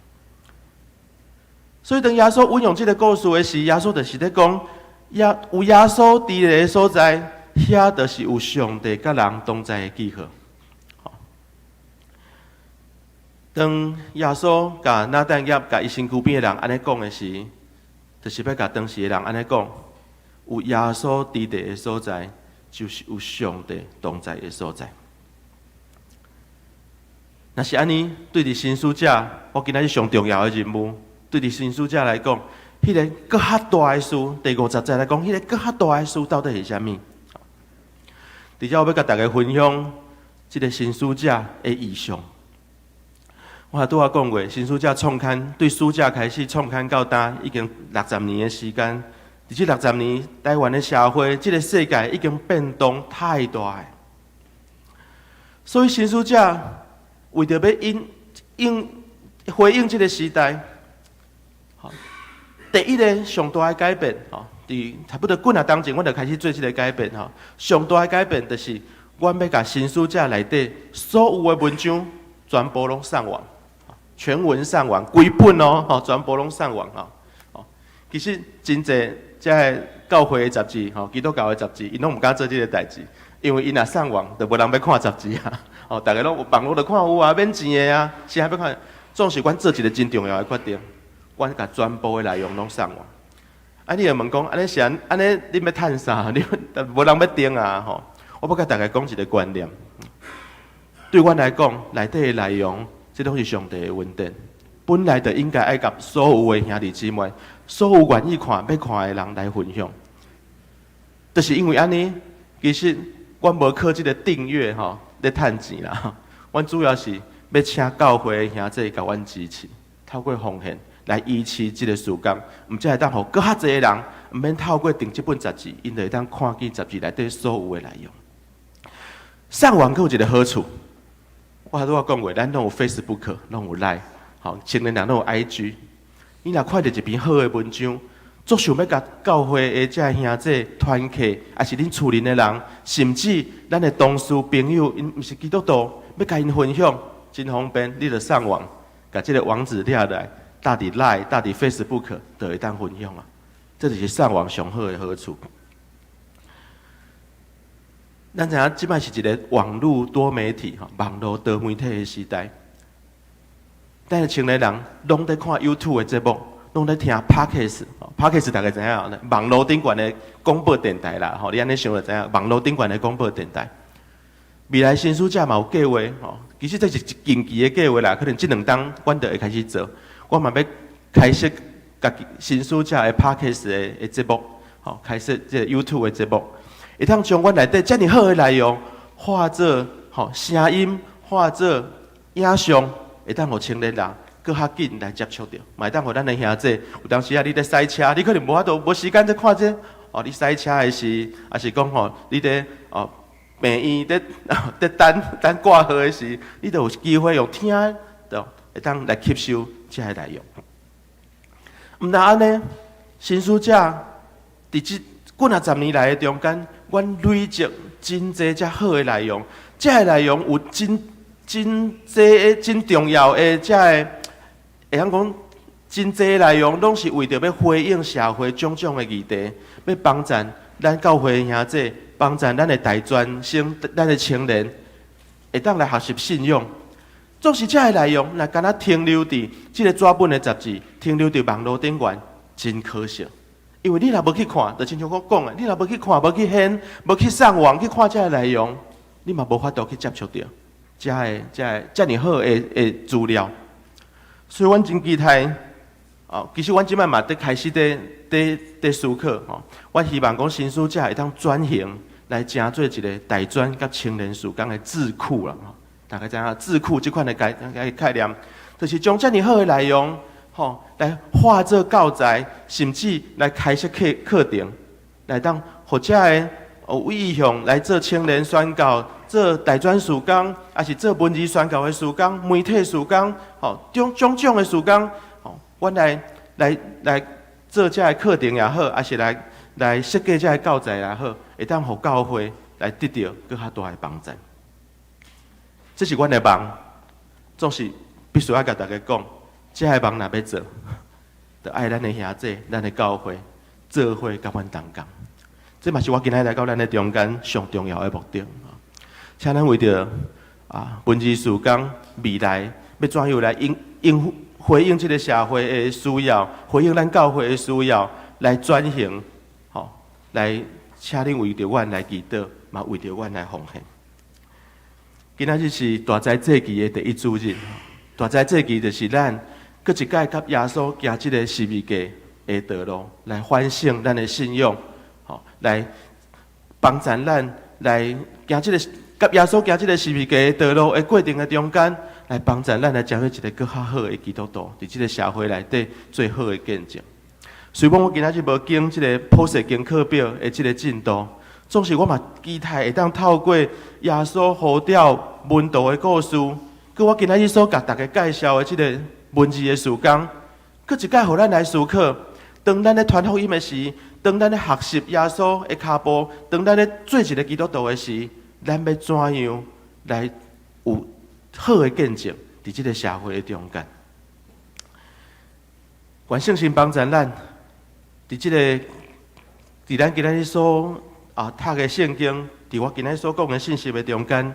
所以當耶穌引用這个故事的時，耶穌就是咧講。有耶穌佇个所在，遐就是有上帝佮人同在的記號。當耶穌共拿但業、共伊身軀邊的人按呢講的時，就是欲共當時的人按呢講：有耶穌佇地的所在，就是有上帝同在的所在。若是按呢，對佇神書者，我今仔日上重要的任務，對佇神書者來講，彼个閣較大的事，第50節來講，彼个閣較大的事到底是啥物？佇遮我欲共大家分享這个神書者的異象。我也拄仔講過，神書者創刊對暑假開始創刊到今已經六十年的時間。佇這六十年，台灣的社會，這个世界已經變動太大。所以神書者為著欲應應回應這个時代，第一个上大的改變，吼，佇差不多幾若冬前，阮就開始做這个改變，吼。上大的改變就是，阮欲共神書者內底所有的文章全部攏上網，全文上網，規本哦，吼，全部攏上網，吼。其實真濟這个教會的雜誌，吼，基督教的雜誌，𪜶攏毋敢做這个代誌，因為𪜶若上網，就無人欲看雜誌啊。哦，逐家攏有網路就看有啊，免錢的啊，誰還欲看？總是阮做一个真重要的決定。阮共全部的內容攏上網。啊，你會問講，按呢是按，按呢恁欲趁啥？你無人欲訂啊？吼！我欲共大家講一个觀念。對阮來講，內底的內容，這攏是上帝的恩典。本來就應該愛共所有的兄弟姊妹，所有願意看、欲看的人來分享。就是因為按呢，其實阮無靠這个訂閱吼咧趁錢啦。阮主要是欲請教會的兄弟共阮支持，透過奉獻來維持這个事工，毋才會當予閣較濟的人，毋免透過訂這本雜誌，𪜶就會當看見雜誌內底所有的內容。上網閣有一个好處，我拄仔講過，咱攏有 Facebook，攏有 Line，吼，青年人攏有 IG。你若看著一篇好的文章，足想欲共教會的這兄弟團契，抑是恁厝裡的人，甚至咱的同事朋友，𪜶毋是基督徒，欲共𪜶分享，真方便，你就上網，共這个網址掠來，貼佇 Line、貼佇 Facebook，就會當分享啊。這就是上網上好的好處。咱知影這擺是一个網路多媒體、吼網路多媒體的時代。咱的青年人攏佇看 YouTube 的節目，攏佇聽 Podcast，Podcast 大家知影？網路頂懸的廣播電台啦，吼，你按呢想就知影，網路頂懸的廣播電台。未來新書者嘛有計劃，吼，其實這是近期的計劃啦，可能這兩冬阮就會開始做。我嘛欲開設家己新書者的 Podcast 的節目，吼，開設這个 YouTube 的節目，會當將阮內底遮爾好的內容化做吼聲音，化做影像，會當予青年人閣較緊來接觸著，嘛會當予咱的兄弟，有當時啊，你佇駛車，你可能無法度無時間佇看這個，哦，你駛車的時，抑是講吼，你佇哦病院佇等等掛號的時，你就有機會用聽的，對，會當來吸收這个內容。毋但按呢，新書者佇這幾若十年來的中間，阮累積真濟遮好的內容，這个內容有真真濟真重要的這个，會曉講真濟內容，攏是為著欲回應社會種種的議題，欲幫贊咱教會的兄弟，幫贊咱的大專生、咱的青年，會當來學習信仰。總是這个內容，若干焦停留佇這个紙本的雜誌，停留佇網路頂懸，真可惜。因為你若無去看，就親像我講的，你若無去看、無去掀、無去上網去看這个內容，你嘛無法度去接觸著這个、這个遮爾好的資料。所以，阮真期待，哦，其實阮這擺嘛佇開始佇佇佇思考，吼。我希望講新書者會當轉型來成做一个大專佮青年事工的智庫啦。吼，大家知影智庫這款的概念，就是將遮爾好的內容，吼，來化做教材，甚至來開設課程，來當予遮个有意向來做青年宣教、做大專事工，抑是做文字宣教的事工、媒體事工，吼，種種種的事工，吼，阮來做遮个課程也好，抑是來設計遮个教材也好，會當予教會來得著閣較大的幫助。這是阮的夢，總是必須愛共大家講，這个夢若欲做，就愛咱的兄弟、咱的教會做伙共阮同工。這嘛是我今仔日來到咱的中間上重要的目的。請咱為著啊文字事工未來欲怎樣來應應回應這个社會的需要，回應咱教會的需要，來轉型，吼，來請恁為著阮來祈禱，嘛為著阮來奉獻。今仔日是大齋節期的第一主日，大齋節期就是咱閣一擺佮耶穌行這个十字架的道路，來反省咱的信仰，吼，來幫助咱來行這个佮耶穌行這个十字架的道路的過程的中間，來幫助咱來成為一个閣較好的基督徒，佇這个社會內底最好的見證。雖然我今仔日無跟這个普世功課表的這个進度，總是我嘛期待會當透過耶穌呼召門徒的故事，佮我今仔日所共大家介紹的這个文字的事工，閣一擺予咱來思考。當咱咧傳福音的時，當咱咧學習耶穌的跤步，當咱咧做一个基督徒的時，咱欲怎樣來有好的見證，佇這个社會的中間？願聖神幫助咱，佇這个，佇咱今仔日所讀的聖經，佇我今仔日所講的信息的中間，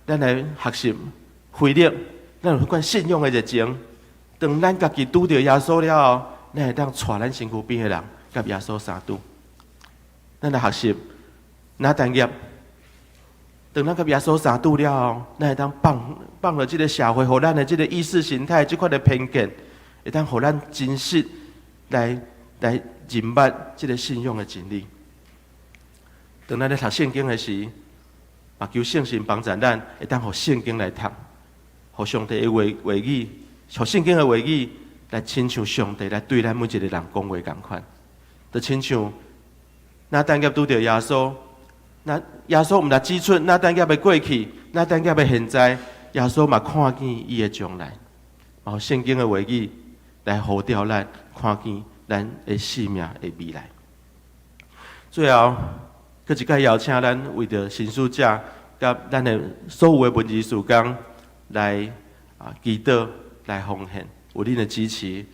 咱來學習腓力，咱有彼款信仰的熱情。當咱家己拄著耶穌了後，咱會當帶咱身軀邊的人，佮耶穌相拄。咱來學習拿但業，當咱佮耶穌相拄了後，咱會當放放落這个社會予咱的這个意識形態，這款的偏見，會當予咱真實來認捌這个信仰的真理。當咱咧讀聖經的時，嘛求聖神幫助咱，會當予聖經來讀，予上帝的話語，予聖經的話語來親像上帝來對咱每一个人講話仝款，就親像拿但業拄著耶穌，那耶穌毋但指出拿但業的過去，拿但業的現在，耶穌嘛看見伊的將來，予聖經的話語來呼召咱，看見咱的生命的未來。最後，閣一擺邀請咱為著新書者佮咱的所有的文字事工來祈禱。來奉獻，有恁的支持，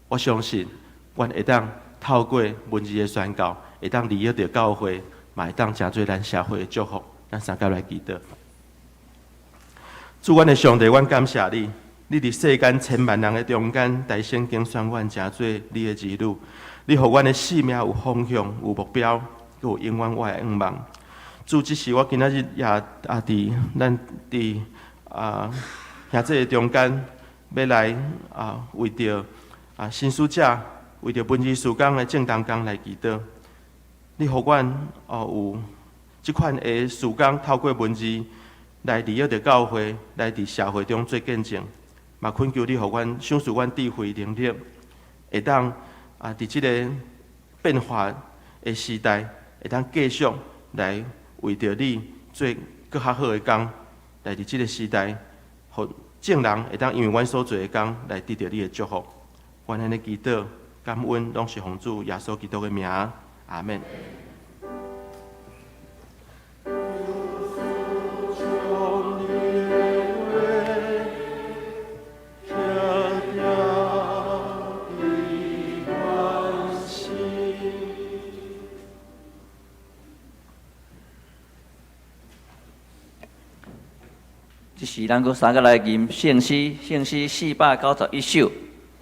我相信阮會當透過文字的宣告，會當利益著教會，嘛會當成做咱社會的祝福。咱三佮來祈禱。主，阮的上帝，阮感謝你，你佇世間千萬人的中間，代先揀選阮成做你的兒女，你予阮的生命有方向、有目標，閣有永遠我的願望。主，這是我今仔日也佇咱佇兄弟的中間，欲來為著新使者，為著文字事工的正同工來祈禱。你予阮有這款的事工，透過文字來利益著教會，來佇社會中做見證。嘛懇求你予阮賞賜阮智慧能力，會當佇這个變化的時代，會當繼續來為著你做閣較好的工，來佇這个時代，予眾人會當因為阮所做的工來得著你的祝福。阮按呢祈禱感恩，攏是奉主耶穌基督的名，阿們。這時咱閣三個來吟聖詩，聖詩491首，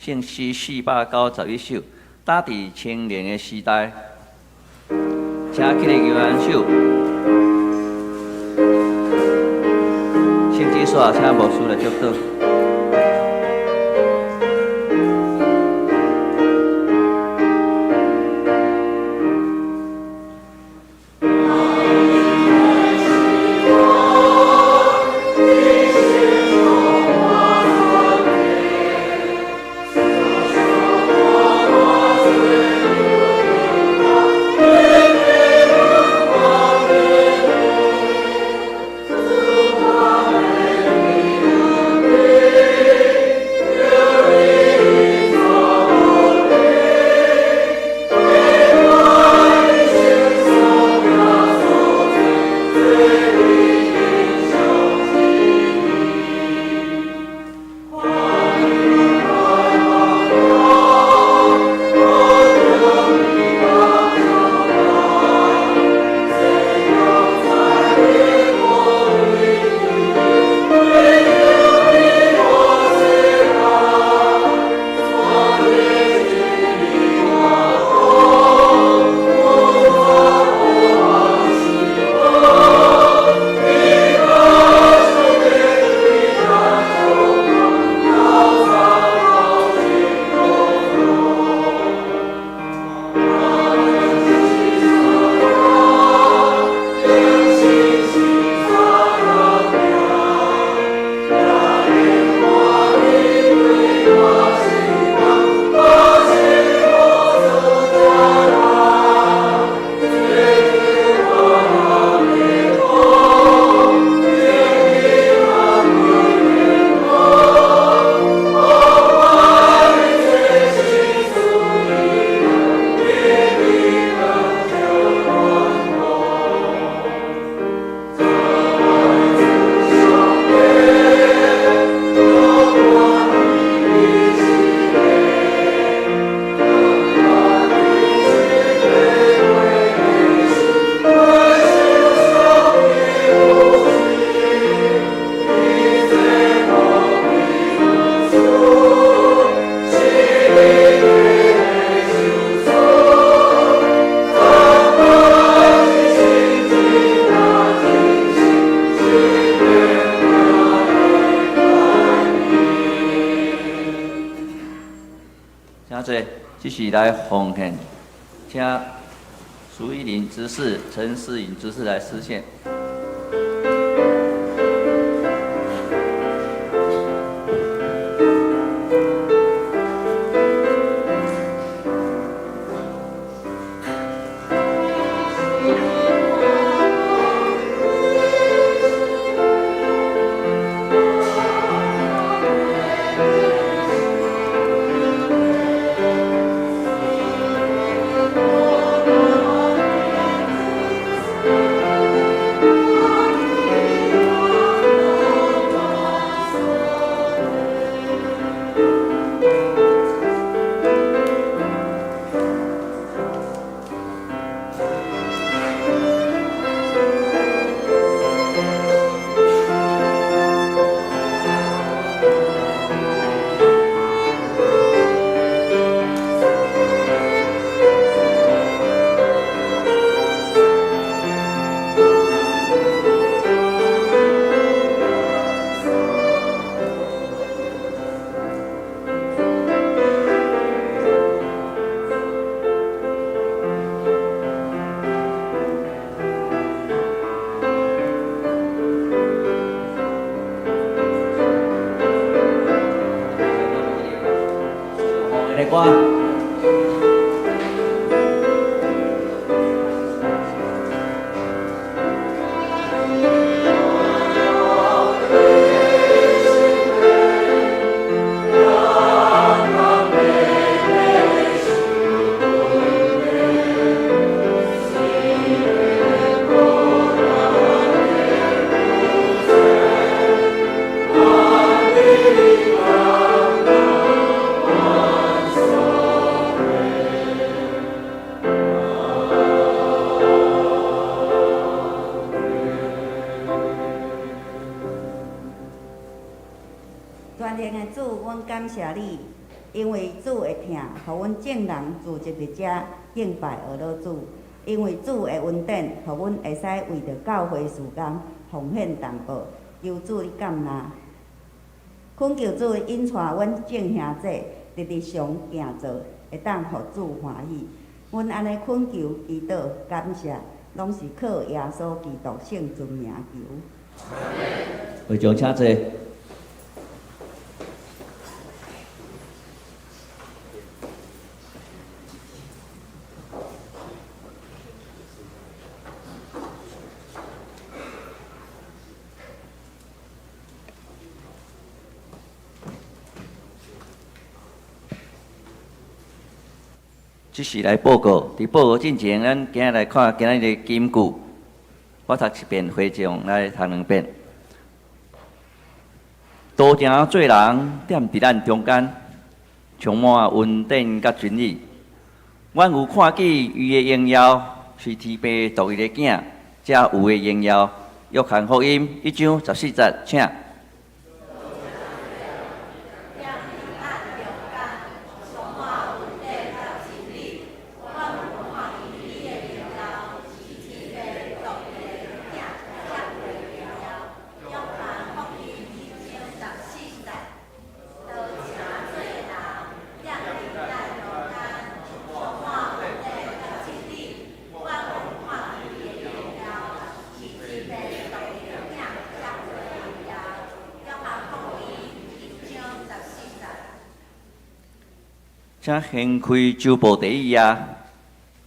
聖詩491首，打佇青年的時代，請起來搖咱手。聖旨煞，請牧師來祝禱。請坐，這是來奉獻，請蘇玉林執事、陳思穎執事來司獻。歌。全能的主，阮感謝你，因為主的疼，予阮眾人聚集佇遮敬拜阿老主。因為主的恩典，予阮會使為著教會事工奉獻淡薄，求主你感納。懇求主引帶阮眾兄弟日日常行做，會當予主歡喜。阮按呢懇求、祈禱、感謝，攏是靠耶穌基督聖尊名求。會長請坐。這是來報告，佇報告進前，咱今日來看今日的金句。我讀一遍，會長來讀兩遍。道成做人踮佇咱中間，充滿恩典佮真理。阮有看見伊的榮耀，是天父獨一的囝才有的榮耀。約翰福音一章十四節，請。請掀開周報第一頁，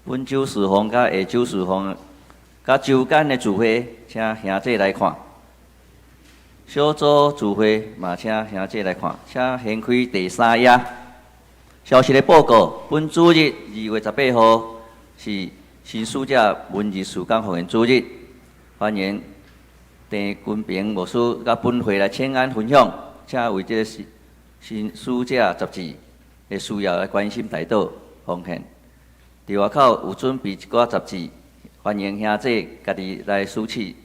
本周事奉佮下周事奉佮周間的聚會，請兄弟來看。小組聚會嘛，請兄弟來看。請掀開第三頁，消息的報告。本主日2月18號是新使者文字事工奉獻主日，歡迎鄭君平牧師佮本會來請安分享，請為這个新新使者雜誌的需要來關心代禱奉獻。佇外口有準備一寡雜誌，歡迎兄弟家己來索取，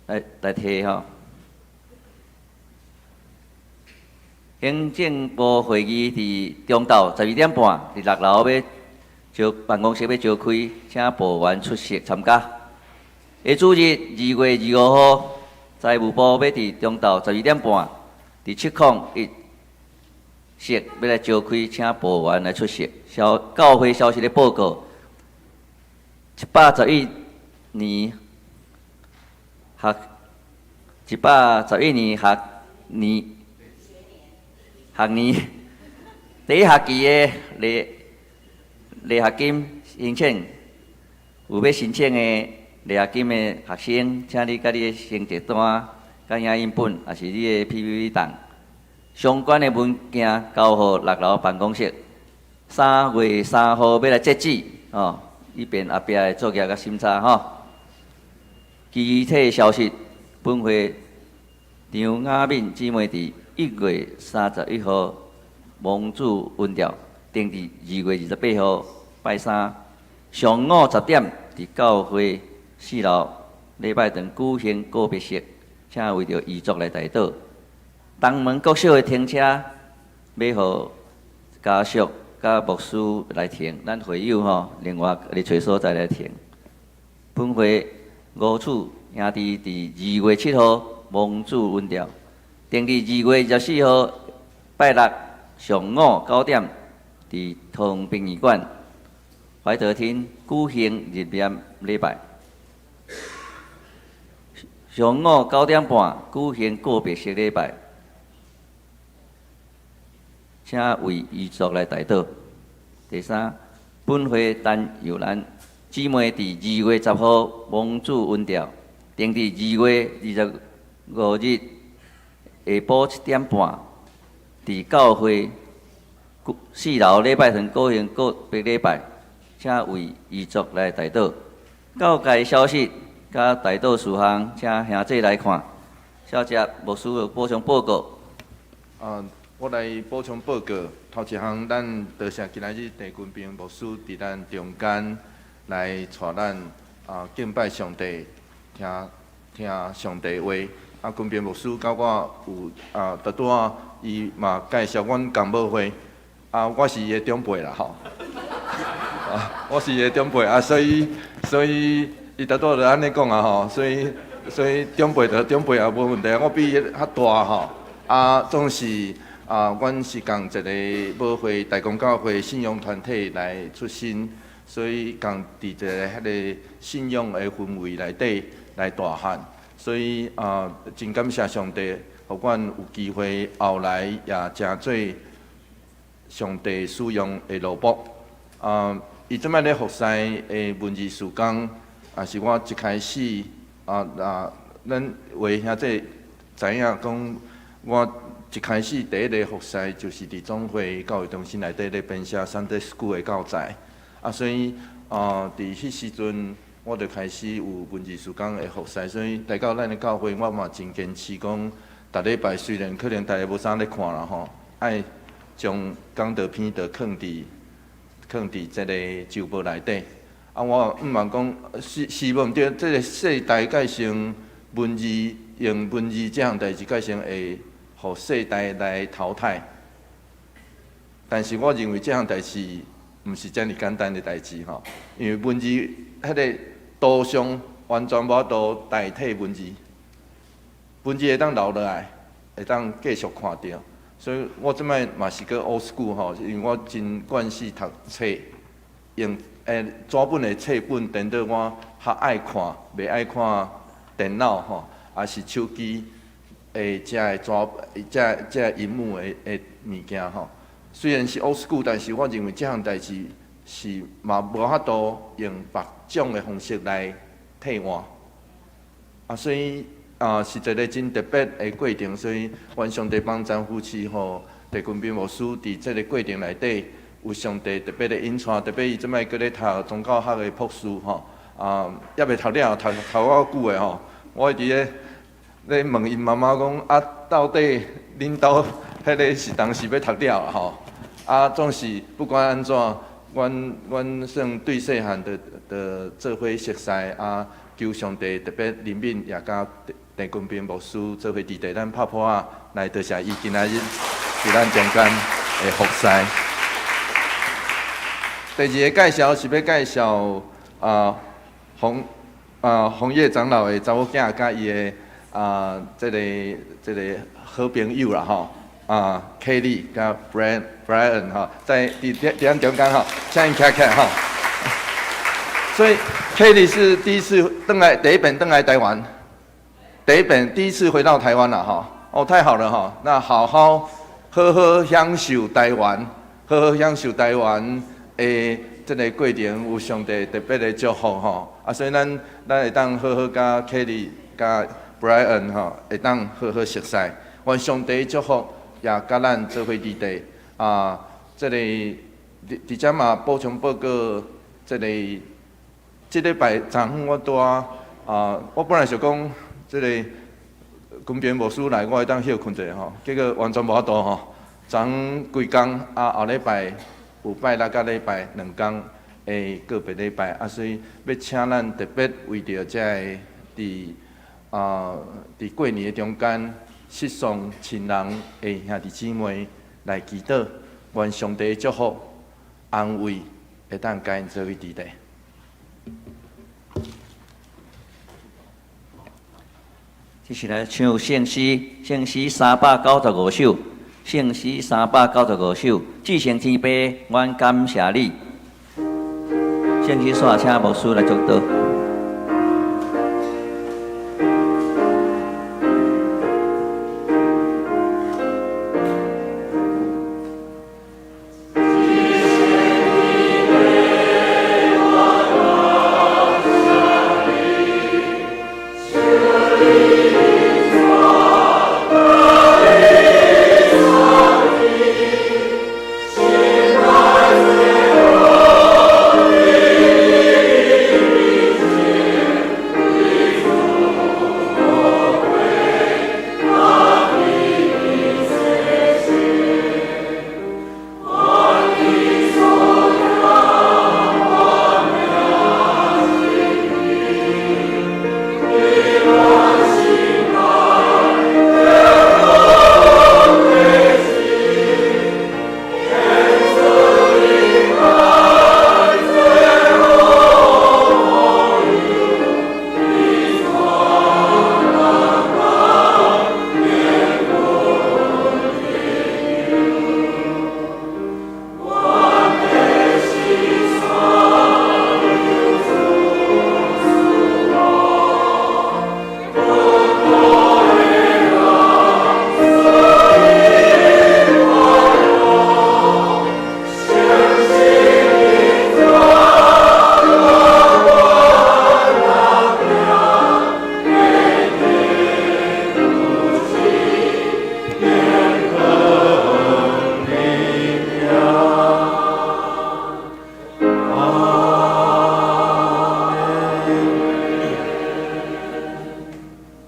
來來提吼。行政部會議佇中晝12點半，佇六樓欲召辦公室欲召開，請部員出席參加。下主日2月25號，財務部欲佇中晝12點半，佇701室欲來召開，請部員來出席。消教會消息的報告，111年學，111年學年學年第一學期的禮禮學金申請，有欲申請的禮學金的學生，請你佮你的成績單、佮影印本，抑是你的 PPT 檔相關的文件交予六樓辦公室。3月3號欲來截止，哦，以便後壁的作業佮審查吼。具體消息，本會張雅敏姊妹佇1月31號蒙主恩召，定佇2月28號拜三上午10點，佇教會四樓禮拜堂舉行告別式，請為著遺族來代禱。東門國小的停車欲予家屬佮牧師來停，咱會友吼，另外來揣所在來停。本會吳處兄弟佇2月7號蒙主恩召，定佇2月24號拜六上午9點，佇桃園殯儀館懷德廳舉行入殮禮拜。上午9點半舉行告別式禮拜。請為遺族來代禱。第三，本會陳又蘭姊妹佇2月10號蒙主恩召，定佇2月25日下晡7點半，佇教會四樓禮拜堂舉行告別禮拜，請為遺族來代禱。告解消息佮代禱事項，請兄姊來看。小姐牧師有補充報告。啊，我來補充報告。頭一項，咱多謝今仔日鄭君平牧師佇咱中間來帶咱啊敬拜上帝，聽聽上帝話。啊，君平牧師佮我有啊，拄拄仔伊嘛介紹阮共母會，啊，我是伊的長輩啦吼。啊，我是伊的長輩啊，所以伊拄拄就按呢講啊吼，所以長輩就長輩也無問題，我比伊較大吼。啊，總是啊，阮是仝一個母會大公教會信仰團體來出身，所以仝佇一個彼個信仰的氛圍內底來大漢，所以啊，真感謝上帝，予阮有機會後來也成做上帝使用的奴僕。啊，伊這擺咧服侍的文字事工，也是我一開始啊啊，咱有兄弟知影講，我一開始第一个服侍就是佇總會教育中心內底咧編寫 Sunday School 的教材，啊，所以啊，佇彼時陣我就開始有文字事工的服侍，所以來到咱的教會，我嘛真堅持講，逐禮拜雖然可能大家無啥咧看啦吼，愛將講道片都囥佇這个週報內底。啊，我毋茫講是是無毋對，這个世代改成文字，用文字這項代誌改成會予世代來淘汰。但是我認為這項代誌毋是遮爾簡單的代誌吼，因為文字彼个圖像完全無法度代替文字，文字會當留落來，會當繼續看著。所以我這擺嘛是閣 old school 吼，因為我真慣勢讀冊，用紙本的冊本，顛倒我較愛看，袂愛看電腦吼，抑是手機的遮个紙、遮螢幕的物件吼。雖然是 old school，但是我認為這項代誌是嘛無法度用別種的方式來替換。啊，所以啊，是一個真特別的過程，所以願上帝幫贊扶持予鄭君平牧師佇這个過程內底，有上帝特別的引帶，特別伊這擺閣咧讀宗教學的博士吼，啊，猶未讀了，讀偌久的吼，我會佇咧問𪜶媽媽講啊，到底恁兜彼个是當時欲讀了啊吼？啊，總是不管按怎，阮算對細漢就做伙熟似啊，求上帝特別憐憫，也佮鄭君平牧師做伙佇地，咱拍噗仔來多謝伊今仔日佇咱中間的服侍。第二个介紹是欲介紹啊洪啊洪葉長老的查某囝佮伊的啊這个好朋友啦吼啊 Kelly 佮 Brian 吼，在佇咱中間吼，請𪜶徛起來吼。所以 Kelly 是第一次轉來，第一遍轉來台灣，第一遍第一次回到台灣了哈。哦，太好了哈！那好好好好享受台灣，好好享受台灣的這个過程，有上帝特別的祝福吼。啊，所以咱會當好好佮 Kelly、佮 Brian 吼，會當好好熟似。願上帝祝福也佮咱做伙佇地啊，這个佇遮嘛補充報告，這个這禮拜昨昏我拄仔啊，我本來想講這个君平牧師來，我會當歇睏者吼，結果完全無法度吼。昨昏規工啊，後禮拜有拜六佮禮拜兩工的個別禮拜啊，所以欲請咱特別為著遮个佇過年的中間失喪親人的兄弟姊妹來祈禱，願上帝祝福安慰，會當佮𪜶做伙佇地。接下來唱聖詩，聖詩395首，聖詩395首，至聖天父，阮感謝你。聖詩煞請牧師來祝禱。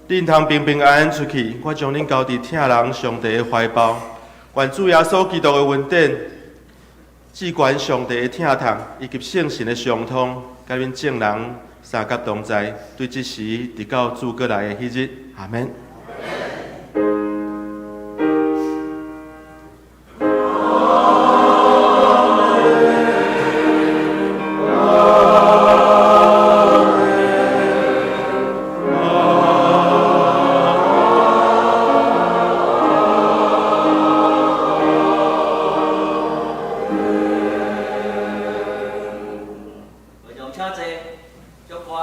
恁通平平安安出去，我將恁交佇疼人上帝的懷抱。願主耶穌基督的恩典、至懸上帝的疼痛以及聖神的相通，佮恁眾人相佮同在，對這時直到主閣來的彼日，阿們。會長請坐，祝歌。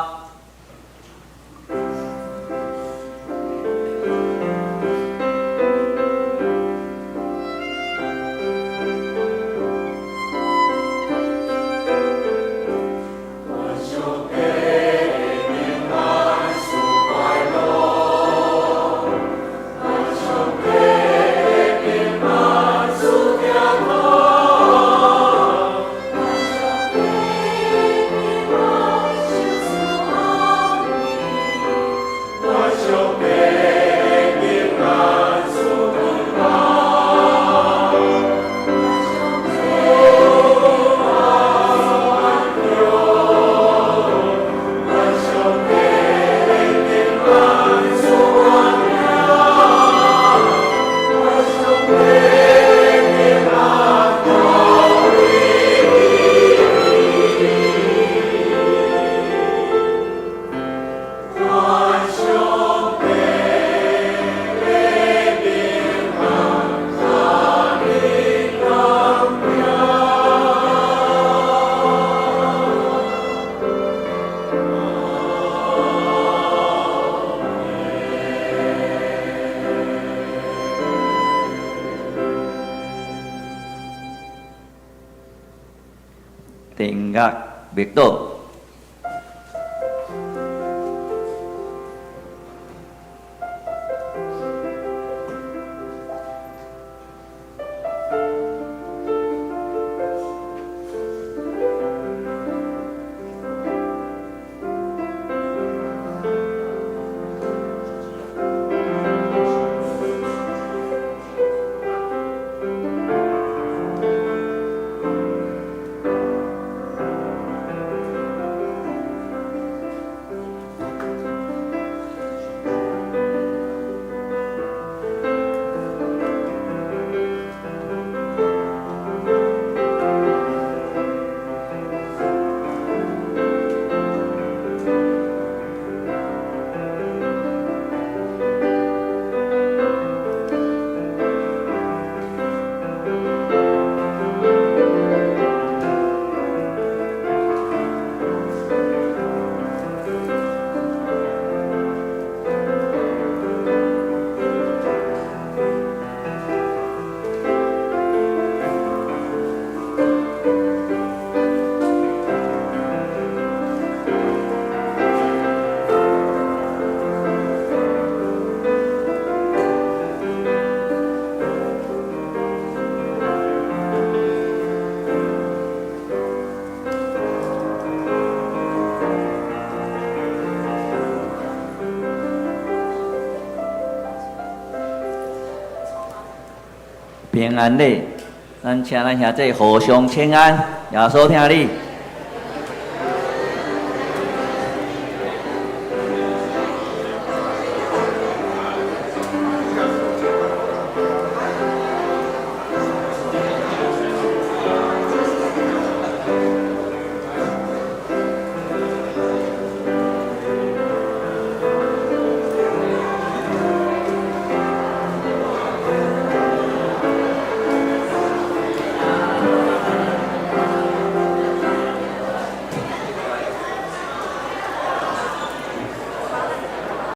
定額默禱。平安禮，咱請咱兄弟互相請安，耶穌疼你。